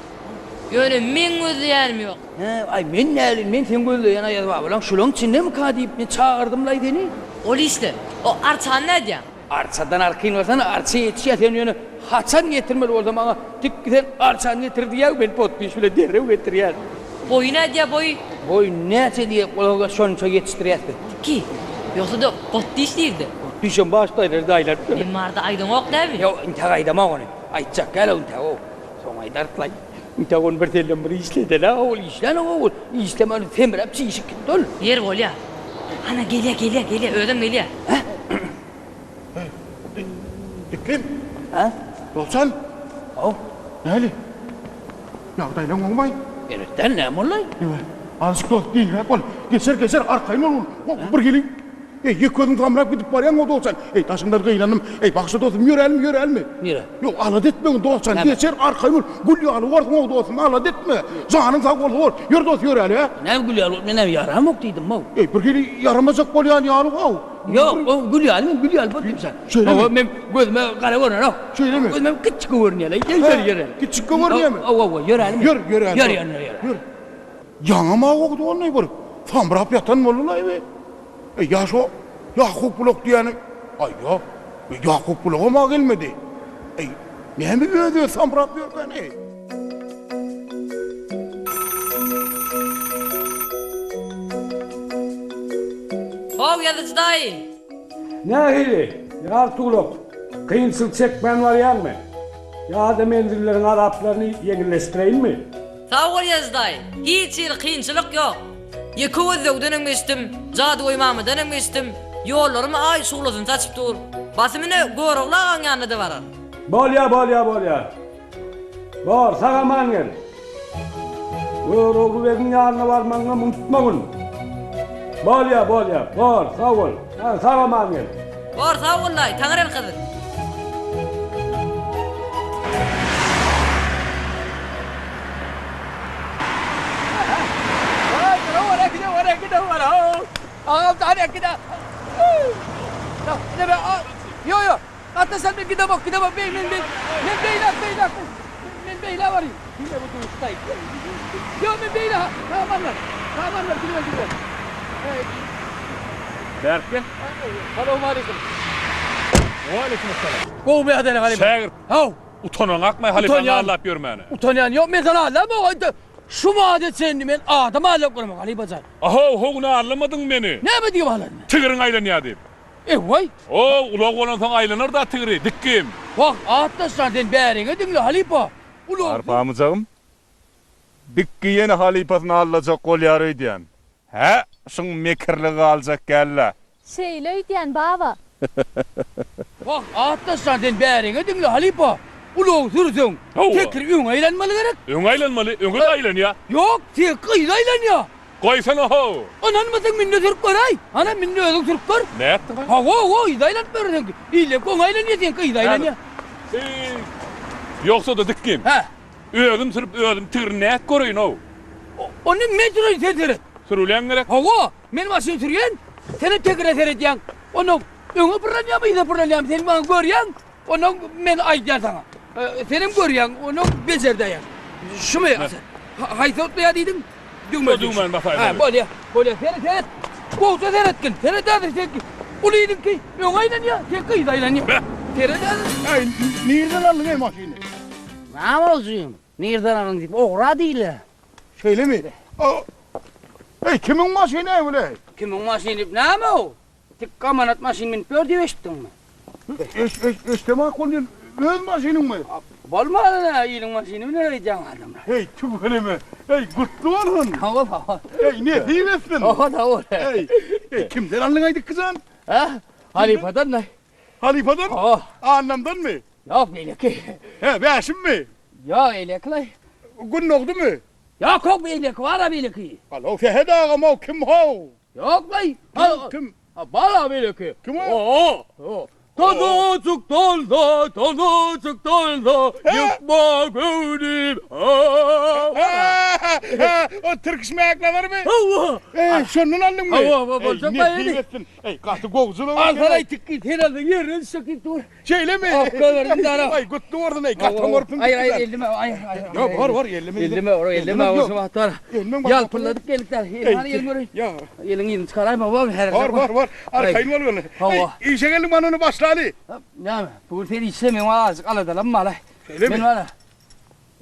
Ýöne meň gözleýänim ýok. Hä, aý, men näbilin, men seň gözleýän Aýaz babalaň şulaň içindemika diýip, men çagyrdym-laý seni. Ol işde. O arçany nädýäň? Arçadan arkaýyn bolsana, arça ýetişýär, sen ýöne haçan getirmeli bolsa maňa tik sen arçany getir diýýäň, men podpis bilen derrew getirýän. Boýy nädýär boýy? Boýy näçe diýjek bolsaňda şonça ýetişdirýäs biz. Tiki, ýogsa-da podpis nirde? Podpisem baş daýlar daýlar. Men barada aýdaňok dämi? Ýok, intäk aýdamok ony. Aýtjak däl-ow intäk-ow. Soň aýdarys-laý. Intäk ony bir sellem bir işledeli-ä, ol işlänok-ow ol. Işlemän semräp çişip gitdi ol. Ýer bolýa. Ana gelýä, gelýä, gelýä, özem gelýä. Hä? Dikgin. Hä? Dowçan. Haw. Näli? Ýagdaýlaň gowymaý? Erbet däl, näme boldy? Ýa, azajyk dost, giňräk bol. Geçer, geçer, arkaýyn bol. Bir hili Eý, ýeke özüň samrap gidip barýaň-ow Dowçan. Eý, daşyňdan gyýlandym. Eý, bagyşla dostum, ýörälmi, ýörälmi? Nirä? Ýok, alada etmegin, Dowçan, Näme? geçer, arkaýyn bol. Gül ýaly borsuň-ow dostum, alada etme. Janyň sag bolsa bor. Ýör dost, ýöräli, hä? Näme gül ýaly bolup, men näme ýaramok diýdim-ow. Eý, bir hili ýaramajak bolýan ýaly-ow. Ýok, o gül ýaly, men gül ýaly bolup sen. Şeýlemi? Hawa, men gözüme gara görnenok. Şeýlemi? Gözüme kiçjik görünýär-le. Ýör, ýör, ýöräli. Kiçjik görünýärmi? Hawa, hawa, ýörälimi? Ýör, ýöräli. Ýör, ýör, ýör. Ýör. Ýaňam aw oglanlaý bir samrap ýatan boldy-laý be. E, ýa şo Ýakup bulak diýýäni, aý, ýok, Ýakup bulagam-a gelmedi. Eý, näme öz-özi samrap ýörkän-eý? How, ýazyjy daýy! Nähili, Ýartygulak, kynçylyk çekmän barýaňmy? Ýa-da menzilleriň azaplaryny ýeňilleşdireýinmi? Sag bol Ýazyjy daýy, hiç hili kynçylyk ýok. Ýeke gözlegdenem geçdim, jadygöý mamadanam geçdim, ýollaryma aý şuglasyny saçyp dur. Basym ine Görogly agaň ýanyna-da barar. Bolýa, bolýa, bolýa. Bor, sag-aman gel. Görogly begiň ýanyna barmagyňam unutmagyn. Bolýa, bolýa, bor, sag bol. Hany, sag-aman gel. Bor, sag bol daýy, taňyrýalkasyn. Ýok, ýok. Gatnaşan men gidemok, gidemok. Men, men, men, men beýläk, beýläk. Men beýlä barýyn. Diňe bu duşdaý. Ýok, men beýlä. Samanlar. Samanlar, gidibel, gidibel. Bärik gel. Salowmaleýkim. Waleýkim essalam. Gowy ýagdaýlar halypa. Şägirt. Haw. Utanaň akmaý halypaňy aldap ýörmäne. Utanýan ýok, men seni aldamok. Aýda, şu mada çenli men adam aldap göremok, halypa jan. Ahow, howuna aldamadyň meni. Näme diýip aldadym? Tigiriň aýlanýar diýip. Ewaý! Ow, ulag bolansoň aýlanar-da tigri, dikgim. Wah, atdaşjan, sen bäriňe diňle, halypa. Ulag. Arpamyjagym, Dikgi ýene halypasyny aldajak bolýar öýdýän. Hä, şuň mekirligi galjak däl-le. Şeýle öýdýän, baba. Wah, atdaşjan, sen bäriňe diňle, halypa. Ulag sürseň, tekir öňe aýlanmaly gerek. Öňe aýlanmaly, öňe-de aýlanýar. Ýok, tekir yza aýlanýar. Goýsana-how! Ynanmasaň minde sürüp göräý. Hana, minde özüň sürüp gör. Nätdiň-aý? Hawa, hawa, yza aýlanyp ýör seňki. Illeňki öňe aýlanýar, seňki yza aýlanýar. Eý, ýogsa-da dikgim. Hä? Özüm sürüp, özüm tigrini nädip göreýin-ow? Onda men süreýin, sen seret. Sürülýäň gerek? Hawa, men maşyn sürýän, senem tigire seredýäň. Onda öňe pyrlanýarmy, yza pyrlanýarmy, sen maňa görýäň. Ondan men aýdýan saňa. Senem görýäň, ondan bejerdäýäň. Şumy? Haýsy otlaýar diýdiň? Düwme. Düwmäni basaýmaly. Ha, bolýar. Bolýar. Seret, seret. Gowja seretgin. Seret häzir sen ulynyňky öňe aýlanýar, seňki yza aýlanýar. Beh. Seret özüň. Äý, nirden aldyň-eý maşyny? Näme bolsun, nirden aldyň diýip, ogra diýle. Şeýlemi? Eý, kimiň maşyny-eý bul-eý? Kimiň maşyny diýip, näme-ow? Tik amanat maşyn münüp ýör diýip eşitdiňmi? Eş, eş, eşdemak bolýan, öz maşynyňmy? Bolmady-da, iliň maşyny münер öýdýäň adamlar. Eý, tüweleme! Eý, gutly bolsun! Hawa, hawa. Eý, nesip etsin! Hawa, hawa. Eý, eý, kimden aldyň-aý dikgijan? Hä? Halypadan-da. Halypadan? Hawa. Annamdanmy? Ýok, beýleki. Hä, Bäşimmi? Ýok, eýleki-laý. Gündogdymy? Ýok-how, beýleki bar-a, beýleki. Alo, Sähet agam-ow, kim-how? Ýok-laý. Kim, kim? Bar-a, beýleki. Kim o? O-o. Tozajyk dolsa, tozajyk dolsa, ýykma göwnüm. Hä, o tirkiş Mäknazarmy? Hawa. Eý, şondan aldyňmy? Hawa, hawa, boljak baý Eý, nesip etsin. Eý, gaty gowuja-la. Alsana tikgi, sen alsaň ýerine düşjek diýip dur. Şeýlemi? Okga berdim dara. Aý, gutly bolsun, eý, gaty oňarypsyň. Aýr, aýr, elleme, aýr, aýr. Ýok, bar, bar, elleme. Elleme, ora, elleme, o şu wagt bar. Ýalpylladyp geldik däl. Hany eliň göreýin. Ýok. Eliň yzyny çykaraýma, bor, häzir. Bar, bar, bar. Arkaýyn bol gel. Hawa. Eý, işe geldiň, mana ony başlaly. Näme, bu gün sen işle, meň azajyk aladalam bar-aý. Şeýlemi? Men bar.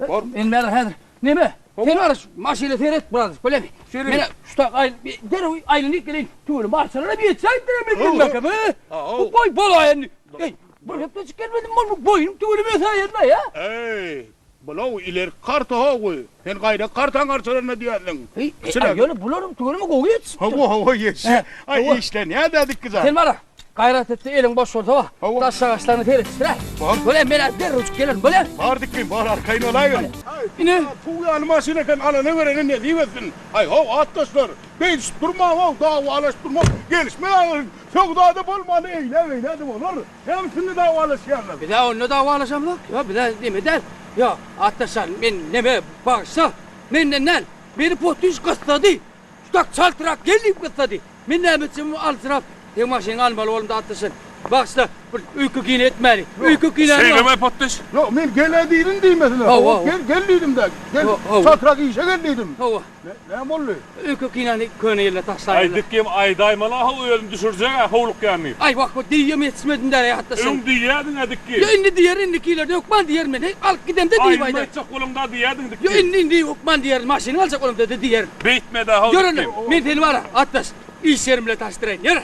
Bor. Men bäri häzir. Neme? Sen bar şu maşyna seret biraz, bolýamy? Şeýlemi? Men şu tak aý derrew aýlanyp geleýin. Tüweleme arçalara bir ýetsäýipdir men bilmekem, he? Bu boý bolaýan. Eý, bir hepdejik gelmedim bol bu boýuň tüweleme ösäýen-dä, ýa? Eý, bulaw ilerki karta how. Sen gaýra kartaň arçalaryna diýýärsiň. Eý, ýöne bularyň tüweleme gowy ýetişipdir. Hawa, hawa, ýetişýär. Aý, işlenýär-dä dikgijan. Sen bar, gaýrat et-de, eliň boş bolsa bar. Hawa. Daş agaçlaryny seretişdir-ä. Bar. Bolýa, men-ä derrewjik gelerin, bolýa? Bar dikgim, bar, arkaýyn bolaýgyn. Ine. Suw ýaly maşyn eken, alana berene nesip etsin. Aý, how, atdaşlar, beýdişip durmaň-ow, dawalaşyp durmaň, gelişmek agyr. Söwdada bolmany eýle-beýle-de bolar. Näme üçin dawalaşýarlar? Biz-ä onda dawalaşamzok. Ýok, biz-ä neme däl. Ýok, atdaşlar, men neme, bagyşla, menden däl. Meni potüş gyssady. Şutak çaltrak gel diýip gyssady. Men näme etsem aljyrap, seň maşynyňy almaly boldum-da atdaşlar. Bagyşla, bir öýke-kine etmäli. Öýke-kinäni Şeýlemi potüş? Ýok, men gel-ä diýdim diýmesine. Hawa, Gel, gel diýdim-dä. Gel, Hawa. çaltrak işe gel diýdim. Hawa. Näme boldy? Öýke-kinäni köne ýyla taşlaýynlar. Aý dikgem aýdaýmaly-a how özüni düşürjeg-ä howlukýan diýip. Aý wah bu diýem ýetişmedim däl-ä hatda şol. Öň diýýädiň-ä dikgi. Ýo indi diýerin indikiler hökman diýerin men heý alyp gidemde diýip Aýdym aýdar. aýtjak bolaňda diýýädiň dikgi. Ýo indi indi hökman diýerin maşynyňy aljak bolamda-da diýerin. Beýtme-dä how Ýör onda dikgem. men seni bar-a atdaş iş ýerim bilen tanyşdyraýyn ýör.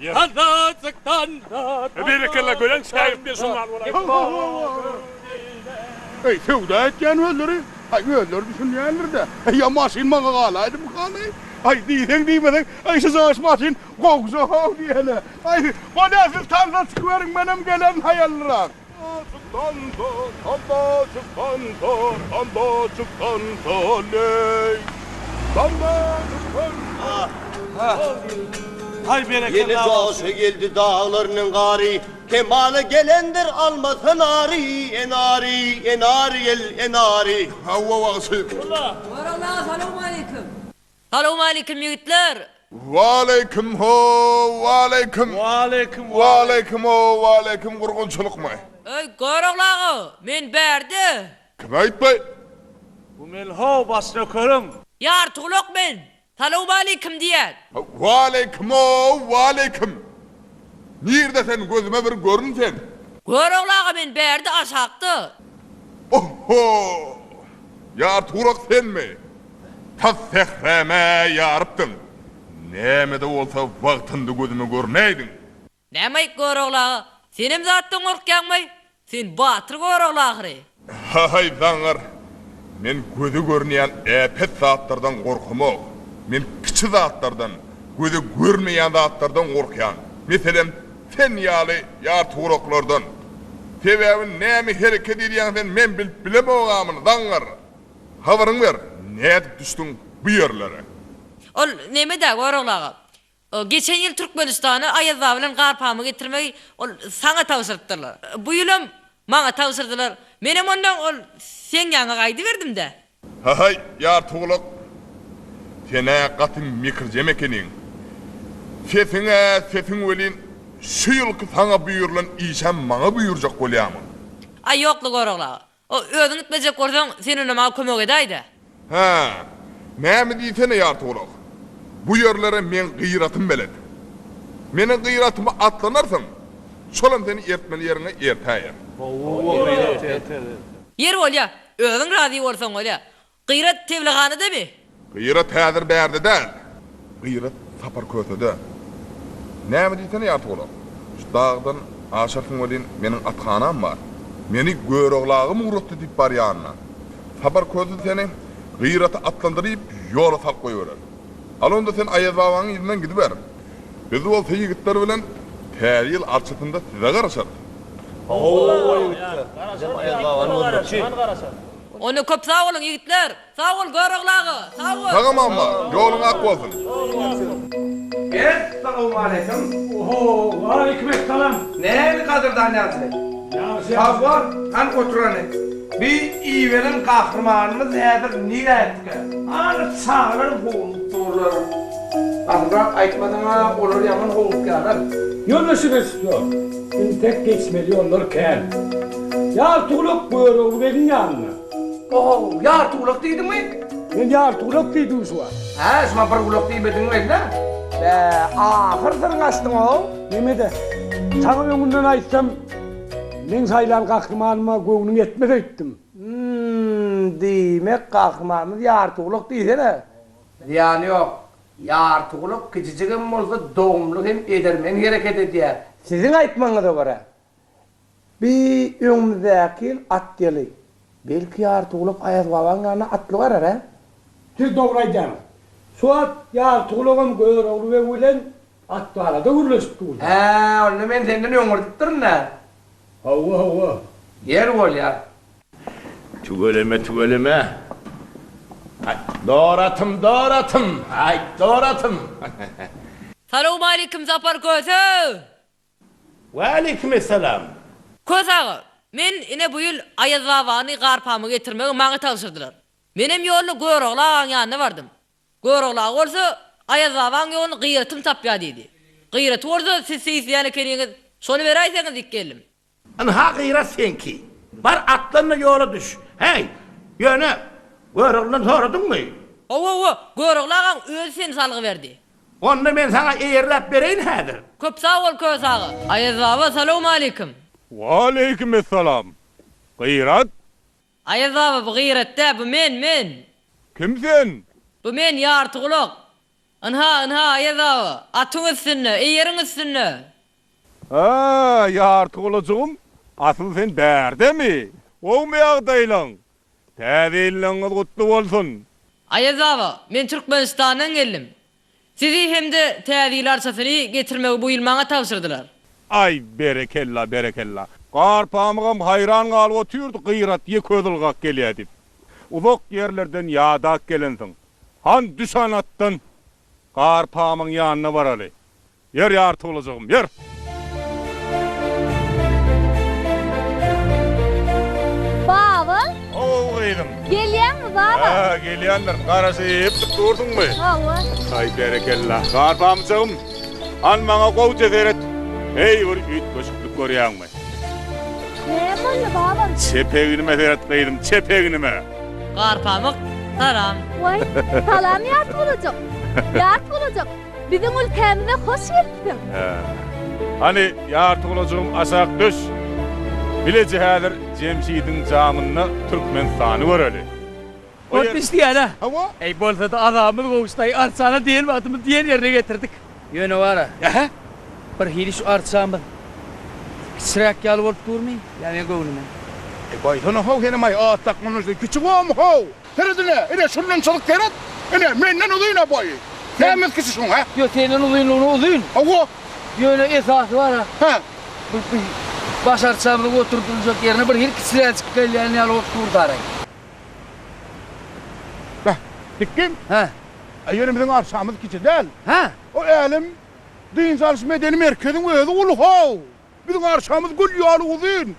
Ýör. Tandajykdan da Berekella gören şägirt diýen şol ýaly bolaýdy. Eý söwda etýän özleri. Aý özleri düşünýändir-dä. Eý ýa maşyn maňa galaýdymy hany? Aý diýseň diýmeseň, aý şu jaş maşyn gowja how diýene. Aý bolýa siz tansa çykyberiň menem gelerin haýallyrak. Tansa, tanda çyk tansa, tanda çyk tansa leý. Tanda çyk tansa. Haý berekella Ýene joşa geldi daglarynyň gary, Kemala gelendir almasy nary, Enary, enary gel, enary. Hawa bagşy. Görogly aga salowmaleýkim. Salowmaleýkim ýigitler. Waleýkim ho waleýkim. Waleýkim Waleýkim ho waleýkim gurgunçylykmy. Öý Görogly aga men bärde. Kim aýtbaý. Bu men how baş nökeriň. Ýartygulak men. Salowmaleýkim diýýän. Waleýkim-ow, waleýkim. Nirde sen, gözüme bir görün sen. Görogly aga men bärde aşakda. Oho! Ýartygulak senmi? Tas sähräm-ä ýarypdyň. Näme-de bolsa wagtynda gözüme görünäýdiň. Näme-aý, Görogly aga, senem zatdan gorkýaňmaý? Sen batyr Görogly ahyry. Haý, zaňňar, men göze görünýän äpet zatlardan gorkamok. Men kiçi zatlardan, göze görünmeýän zatlardan gorkýan. Meselem, sen ýaly ýartygulaklardan. Sebäbi näme hereket edýäň sen, men bilip bilemog-a muny, zaňňar. Habaryňy ber, nädip düşdüň bu ýerlere? Ol neme-dä, Görogly aga, Geçen ýyl Türkmenistana Aýazbaba bilen Garpamygy getirmegi ol saňa tabşyrypdyrlar. Bu ýylam maňa tabşyrdylar. Menem ondan ol seň ýaňa gaýdyberdim-dä. Haý, Ýartygulak, sen-ä gaty mekirjem ekeniň. Sesiň-ä sesiň welin, şu ýylky saňa buýrulan işem maňa buýurjak bolýarmyň? Aý, ýok-la, Görogly aga. O, özüň gitmejek bolsaň, sen onda maňa kömek edäý-dä. Hä, näme diýsene Ýartygulak. Bu ýerlere meň gyratym belet. Meniň gyratyma atlanarsyň. Şolam seni ertmeli ýeriňe ertäýer. Ýeri bolýa, özüň razy bolsaň bolýa. Gyrat teblehanadamy? Gyrat häzir bärde däl. Gyrat Sapar Kösede. Näme diýsene Ýartygulak. Şu dagdan aşarsyň welin meniň athanam bar. Meni Görogly agam ugratdy diýip bar ýanyna. Sapar Köse seni Gyrata atlandyryp ýola salyp goýberer. Al onda sen Aýaz babaň yzyndan gidiber. Biz bolsa ýigitler bilen Täze ýyl arçasynda size garaşarys. Hawa ýigitler. Bizem Aýaz babany görmekçi. Onda köp sag boluň ýigitler. Sag bol Görogly aga, sag bol. Sag aman bar, ýoluň ak bolsun. Essalawmaleýkim. Oho, waleýkim essalam. Nähili gadyrdan ýagşy? Ýagşy ýagşy. Sag bol, hany oturany. Bi iberen gahrymanymyz häzir nirätkä? Hany çagalar howlugyp durlar. Basymrak aýtmasaň-a olar ýaman howlukýarlar. Ýöne şo, entek geçmeli ýollar kän. Ýartygulak Görogly begiň ýanynda. Ohow, ýartygulak diýdiňmi? Men ýartygulak diýdim şu wagt. Hä, şuňa bir gulak diýmediň weli-dä. Bä, ahyr syryňy açdyň-ow. Neme-de, saňa öňünden aýtsam, meň saýlan gahrymanyma göwnüň ýetmez öýtdüm. Hüm, diýmek, gahrymanymyz ýartygulak diýsene. Zyýany ýok. Ýartygulak kiçijigem bolsa dogumly hem edermen hereket edýär. Siziň aýtmagyňyza görä, bi öňümizdäki ýyl at ýyly. Belki Ýartygulak Aýazbabaň ýanyna atly barar, hä? Siz dogry aýdýaňyz. Şu wagt Ýartygulagam Görogly beg bilen at barada gürleşip durdy. Hä, onda men senden öňürdipdirin-dä. Hawa, hawa. Ýer bolýar. Tüweleme tüweleme. Aý dor atym dor atym aý dor atym. Salowmaleýkim Sapar Köse! Waleýkimessalam. Köse aga, men ine bu ýyl Aýaz babany Garpamyga getirmegi maňa tabşyrdylar. Menem ýolda Görogly agaň ýanyna bardym. Görogly aga bolsa, Aýaz babaň ýoluny Gyratym tapýar diýdi. Gyraty bolsa siz seýisleýän ekeniňiz, şony beräýseňiz diýip geldim. Ynha Gyrat seňki. Bar atlan-da ýola düş. Häý, ýöne Göroglydan soradyňmy? Hawa, hawa, Görogly agaň özi seni salgy berdi. Onda men saňa eýerläp bereýin häzir. Köp sag bol Köse aga. Aýaz baba salowmaleýkim. Waleýkimessalam. Gyrat? Aýaz baba bu Gyrat dä, bu men, men. Kim sen? Bu men Ýartygulak. Ynha, ynha Aýaz baba, atyň üstünde, eýeriň üstünde. Hä, Ýartygulajygym, asyl sen bärdemi? Gowumy ýagdaýlaň? Täze ýyllaňyz gutly bolsun! Aýaz baba, men Türkmenistandan geldim. Sizi hem-de Täze ýyl arçasyny getirmegi bu ýyl maňa tabşyrdylar. Aý, berekella, berekella. Garpamygam haýran galyp otyrdy, Gyrat ýeke özi ylgap gelýä diýip. Uzak ýerlerden ýadap gelensiň. Han, düş han atdan! Garpamyň ýanyna baraly. Ýör ýartygulajygym, ýör! Baba! How, gyzym. Gelýäňmi, baba? Hä, gelýändirin. Garaşyp dursuňmy? Hawa. Aý, berekella. Garpamyjygym, hany maňa gowja seret. Heý, bir üýtgeşiklik görýäňmi? Näme boldy, babam? Çep egnime seret, gyzym, çep egnime. Garpamyk, salam. Waý, salam ýartygulajyk. Ýartygulajyk, Biziň ülkämize hoş gelipsiň. Hä. Hany, ýartygulajygym aşak düş. Bileje häzir Jemşidiň jamynda Türkmenistany göreli. O Ot bişdiýär-ä. Hawa. Eý, bolsa-da azabymyz gowuşdy-aý, arçana diýen wagtymyz diýen ýerine getirdik. Ýöne bar-a, birhili şu arçamyz kiçiräk ýaly bolup durmy, ýa meň göwnüme? Eý, goýsana-how senem-aý, at dakmamyzda kiçi bormy-how? Seret ine, ine şundan çyzyk seret. Ine, menden uzyn-a boýy. Näme kiçi şuň, hä? Ýok, senden uzynlygyna uzyn. Hawa. Ýöne esasy bar-a. Hä? Bu bu baş arçamyzyň oturdyljak ýerine bir hili kiçiräjik gelýän ýaly bolup dur daraý. Beh, dikgin. Hä? Ýöne biziň arçamyz kiçi däl. Hä? O älem dynç alyş medeni merkeziň özi uly-how. Biziň arçamyz gül ýaly uzyn.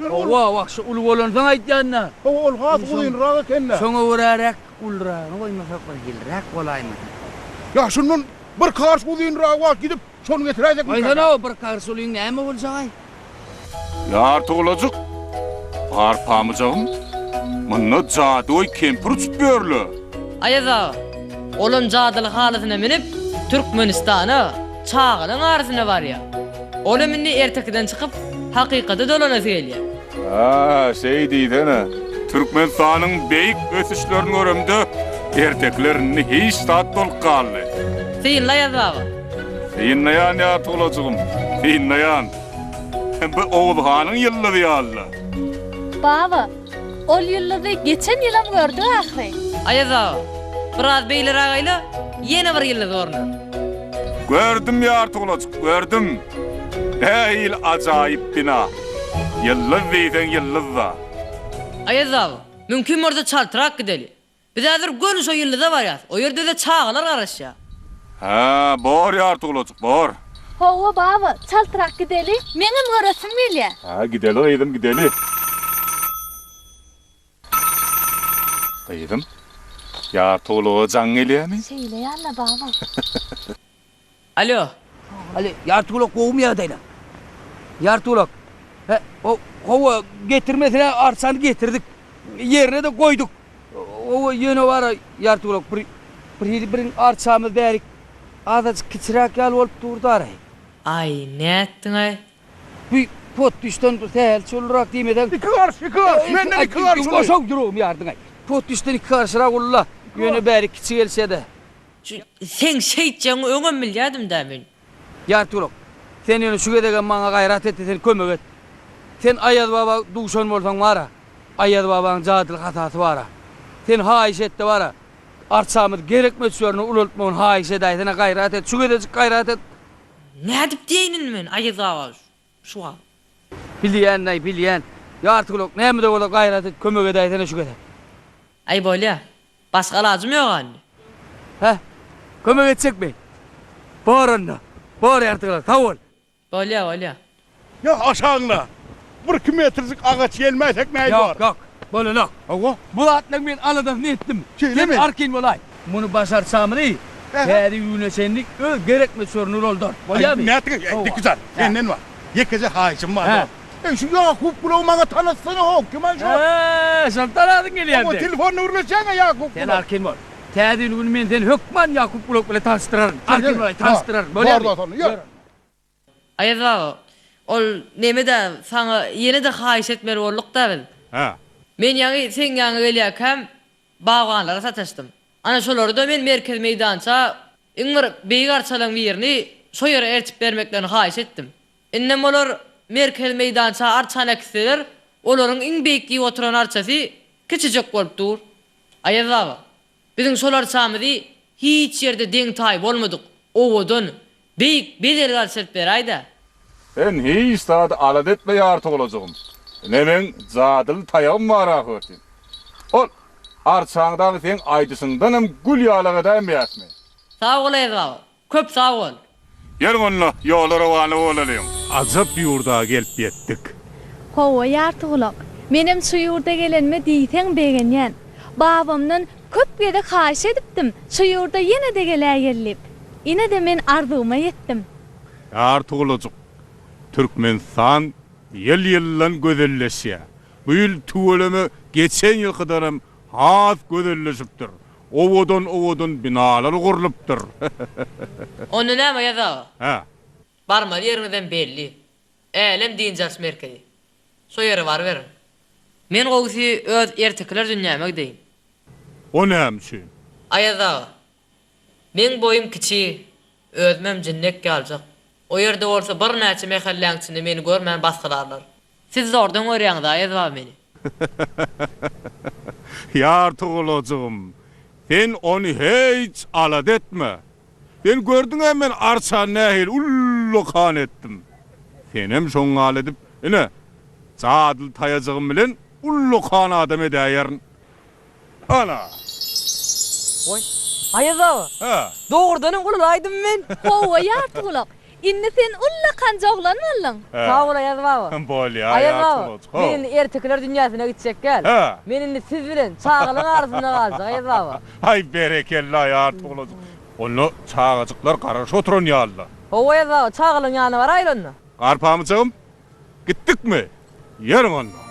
Hawa, wah, şu uly bolansoň aýdýan-da. Hawa, ol has uzynrak eken-dä. Şoňa göräräk uluragyny goýmasak bir hiliräk bolaýmasa. Ýa şundan bir karş uzynragy bar, gidip şony getiräýsekmikä? Goýsana-ow, bir karş ulyň näme boljagy? Ýartygulajyk, bar pamyjagym, munda jadygöý kempir uçup ýör-le. Aýaz aga, olam jadyly halysyna münüp, Türkmenistana, çagalaň arasyna barýar. Olam indi ertekiden çykyp, hakykata dolanasy gelýär. Hä, şeý diýsene. Türkmenistanyň beýik ösüşlerini göremde, ertekiler indi hiç zat bolup galdy. Synla Aýaz baba. Synlaýan ýartygulajygym, synlaýan. Bu Oguz hanyň ýyldyzy ýaly-la. Baba, ol ýyldyzy geçen ýylam gördük ahyry. Aýaz baba, biraz beýleräk aýla, ýene bir ýyldyz görner. Gördüm ýartygulajyk, gördüm. Nähili ajaýyp bina. Ýyldyz diýseň ýyldyz-da. Aýaz baba, mümkin bolsa çaltrak gideli. Biz häzir göni şo ýyldyza barýas. O ýerde bize çagalar garaşýar. Hä, bor ýartygulajyk, bor. Hawa, baba, çaltrak gideli. Meňem göresim gelýär. Hä, gideli gyzym, gideli. Gyzym, ýartygulaga jaň gelýärmi? Şeýle ýaly-la, baba. Alo. Alo, Ýartygulak gowumy ýagdaýlar? Ýartygulak. He, o, hawa, getirmesine arçany getirdik. Ýerine-de goýduk. Hawa, ýöne bar-a, Ýartygulak, bir, bir hili birin arçamyz bärik azajyk kiçiräk ýaly bolup dur-daraý. Aý, nätdiň-aý? Bu potdüşden bir sähelçe ulurak diýmeseň. Iki garyş, iki garyş, menden iki garyş uly. Goşa ýüregimi ýardyň-aý. Potdüşden iki garyşrak uly-la. Ýöne bärik kiçi gelse-de. Şu seň şeýtjegiňi öňem bilýädim-dä men. Ýartygulak, sen ýöne şu gezegem maňa gaýrat et-de sen kömek et. Sen Aýaz baba duşan bolsaň bar-a, Aýaz babaň jadyly hasasy bar-a. Sen haýyş et-de bar-a, arçamyzy gerek möçberine ulaltmagyny haýyş edäýsene gaýrat et, şu gezejik gaýrat et. Nädip diýeýin indi men Aýaz baba şu wagt. Bilýän-aý, bilýän. Ýartygulak, näme-de bolsa gaýrat et, kömek edäýsene şu gezek. Aý bolýa. Başga alajym ýok indi. Hä? Kömek etjekmi? Bor onda. Bor ýartygulak, sag bol. Bolýa, bolýa. Ýa aşagyna birki metrjik agaç ýelmäýsek näý bor? Ýok, ýok. Bolanok. Hawa. Bu zatlaryň men aladasyny etdim. Şeýlemi? Sen arkaýyn bolaý. Muny başarsamyny täze ýüne çenli öz gerek möçberini ulaldarys. Bolýamy? Nätdiň? Eý, Dikgüzar, senden bar. Ýekeje haýyşym bar. Eý, şu Ýakup gulagy maňa tanatsana how, kim aý şo? Hä, şony tanasyň gelýär Hawa, seň. telefonda gürleşýäň-ä Ýakup Sen gulak. arkaýyn bol. Täze ýyl güni men seni hökman Ýakup gulak bilen tanyşdyraryn. Arkaýyn bolaý, tanyşdyraryn. Bolýarmy? Bor, onda, ýör. Aýaz baba, ol neme-dä, saňa ýene-de haýyş etmeli bolduk-da biz. Hä. Men ýaňy seň ýanyňa gelýärkäm, bagbanlara sataşdym. Ana şolary-da men merkezi meýdança iň bir beýik arçalaryň birini şo ýere eltip bermeklerini haýyş etdim. Indem olar merkezi meýdança arçany äkitseler, olaryň iň beýik diýip oturan arçasy kiçijek bolup dur. Aýaz baba, biziň şol arçamyzy hiç ýerde deň-taýy bolmadyk, owadan, beýik, bezegli arça edip beräý-dä. Sen hiç zady alada etme ýartygulajygym. Ine meň jadyly taýagym bar ahyryn. Ol arçaň dagy seň aýdyşyňdanam gül ýalak edäýmeýäsmi? Sag bol Aýaz baba. Köp sag bol. Geliň onda, ýola rowana bolalyň. Ajap ýurda gelip ýetdik. Hawa, Ýartygulak. Menem şu ýurda gelenime diýseň begenýän. Babamdan köp gezek haýyş edipdim, şu ýurda ýene-de geläýeli diýip. Ine-de men arzuwyma ýetdim. Ýartygulajyk, Türkmenistan ýyl-ýyldan gözelleşýär. Bu ýyl tüweleme geçen ýylkydanam has gözelleşipdir. Owadan-owadan binalar gurlupdyr. Onda näme Aýaz aga? Hä. Barmaly ýeriňizem belli. Älem dynç alyş merkezi. Şo ýere baryberiň. Men gowusy öz ertekiler dünýäme gideýin. O näme üçin? Aýaz aga, meň boýum kiçi, özümem jinnek ýaljak. O ýerde bolsa birnäçe mähelläň içinde meni görmän basgylarlar. Siz zordan görýäňiz Aýaz baba meni. Ýartygulajygym, sen ony hiç alada etme. Sen gördüň-ä men arçany nähili ullakan etdim. Senem şoň ýaly edip, ine, jadyly taýajygym bilen ullakan adam edäýerin. Ana! Goý. Aýaz baba. Hä. Dogrudanam ululaýdym men. Hawa, Ýartygulak. Indi sen ullakan joglan bolduň. Sag bol Aýaz baba. Bolýa, Aýaz baba, Ýartygulajyk. men indi ertekiler dünýäsine gitjek däl. Hä. Men indi siz bilen çagalaryň arasynda galjak, Aýaz baba. Aý, berekella, Ýartygulajyk. Onda çagajyklar garaşyp oturan ýaly-la. Hawa, Aýaz baba, çagalaryň ýanyna baraýyl onda. Garpamyjygym, Gitdikmi? Ýörüň onda.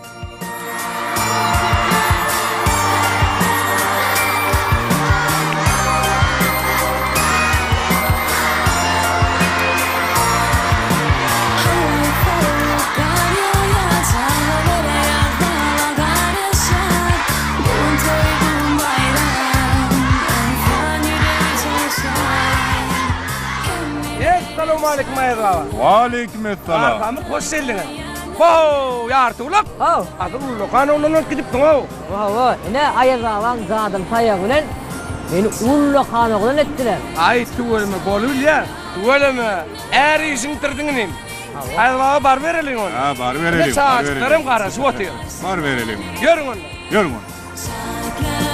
Essalawmaleýkim Aýaz baba. Waleýkim essalam. Arkamyk hoş geldiňiz. Ho, Ýartygulak. Haw. Asyl ullakan oglan bolup gidipsiň-ow. Hawa, ine Aýaz babaň jadyly taýagy bilen meni ullakan oglan etdiler. Aý, tüweleme, bolubilýär. Tüweleme, är işiňi bitirdiň inim. Aýaz baba barybereliň onda. Hä, barybereliň, Ine çagajyklaram garaşyp otyr. Barybereliň. Ýörüň onda. Ýörüň onda.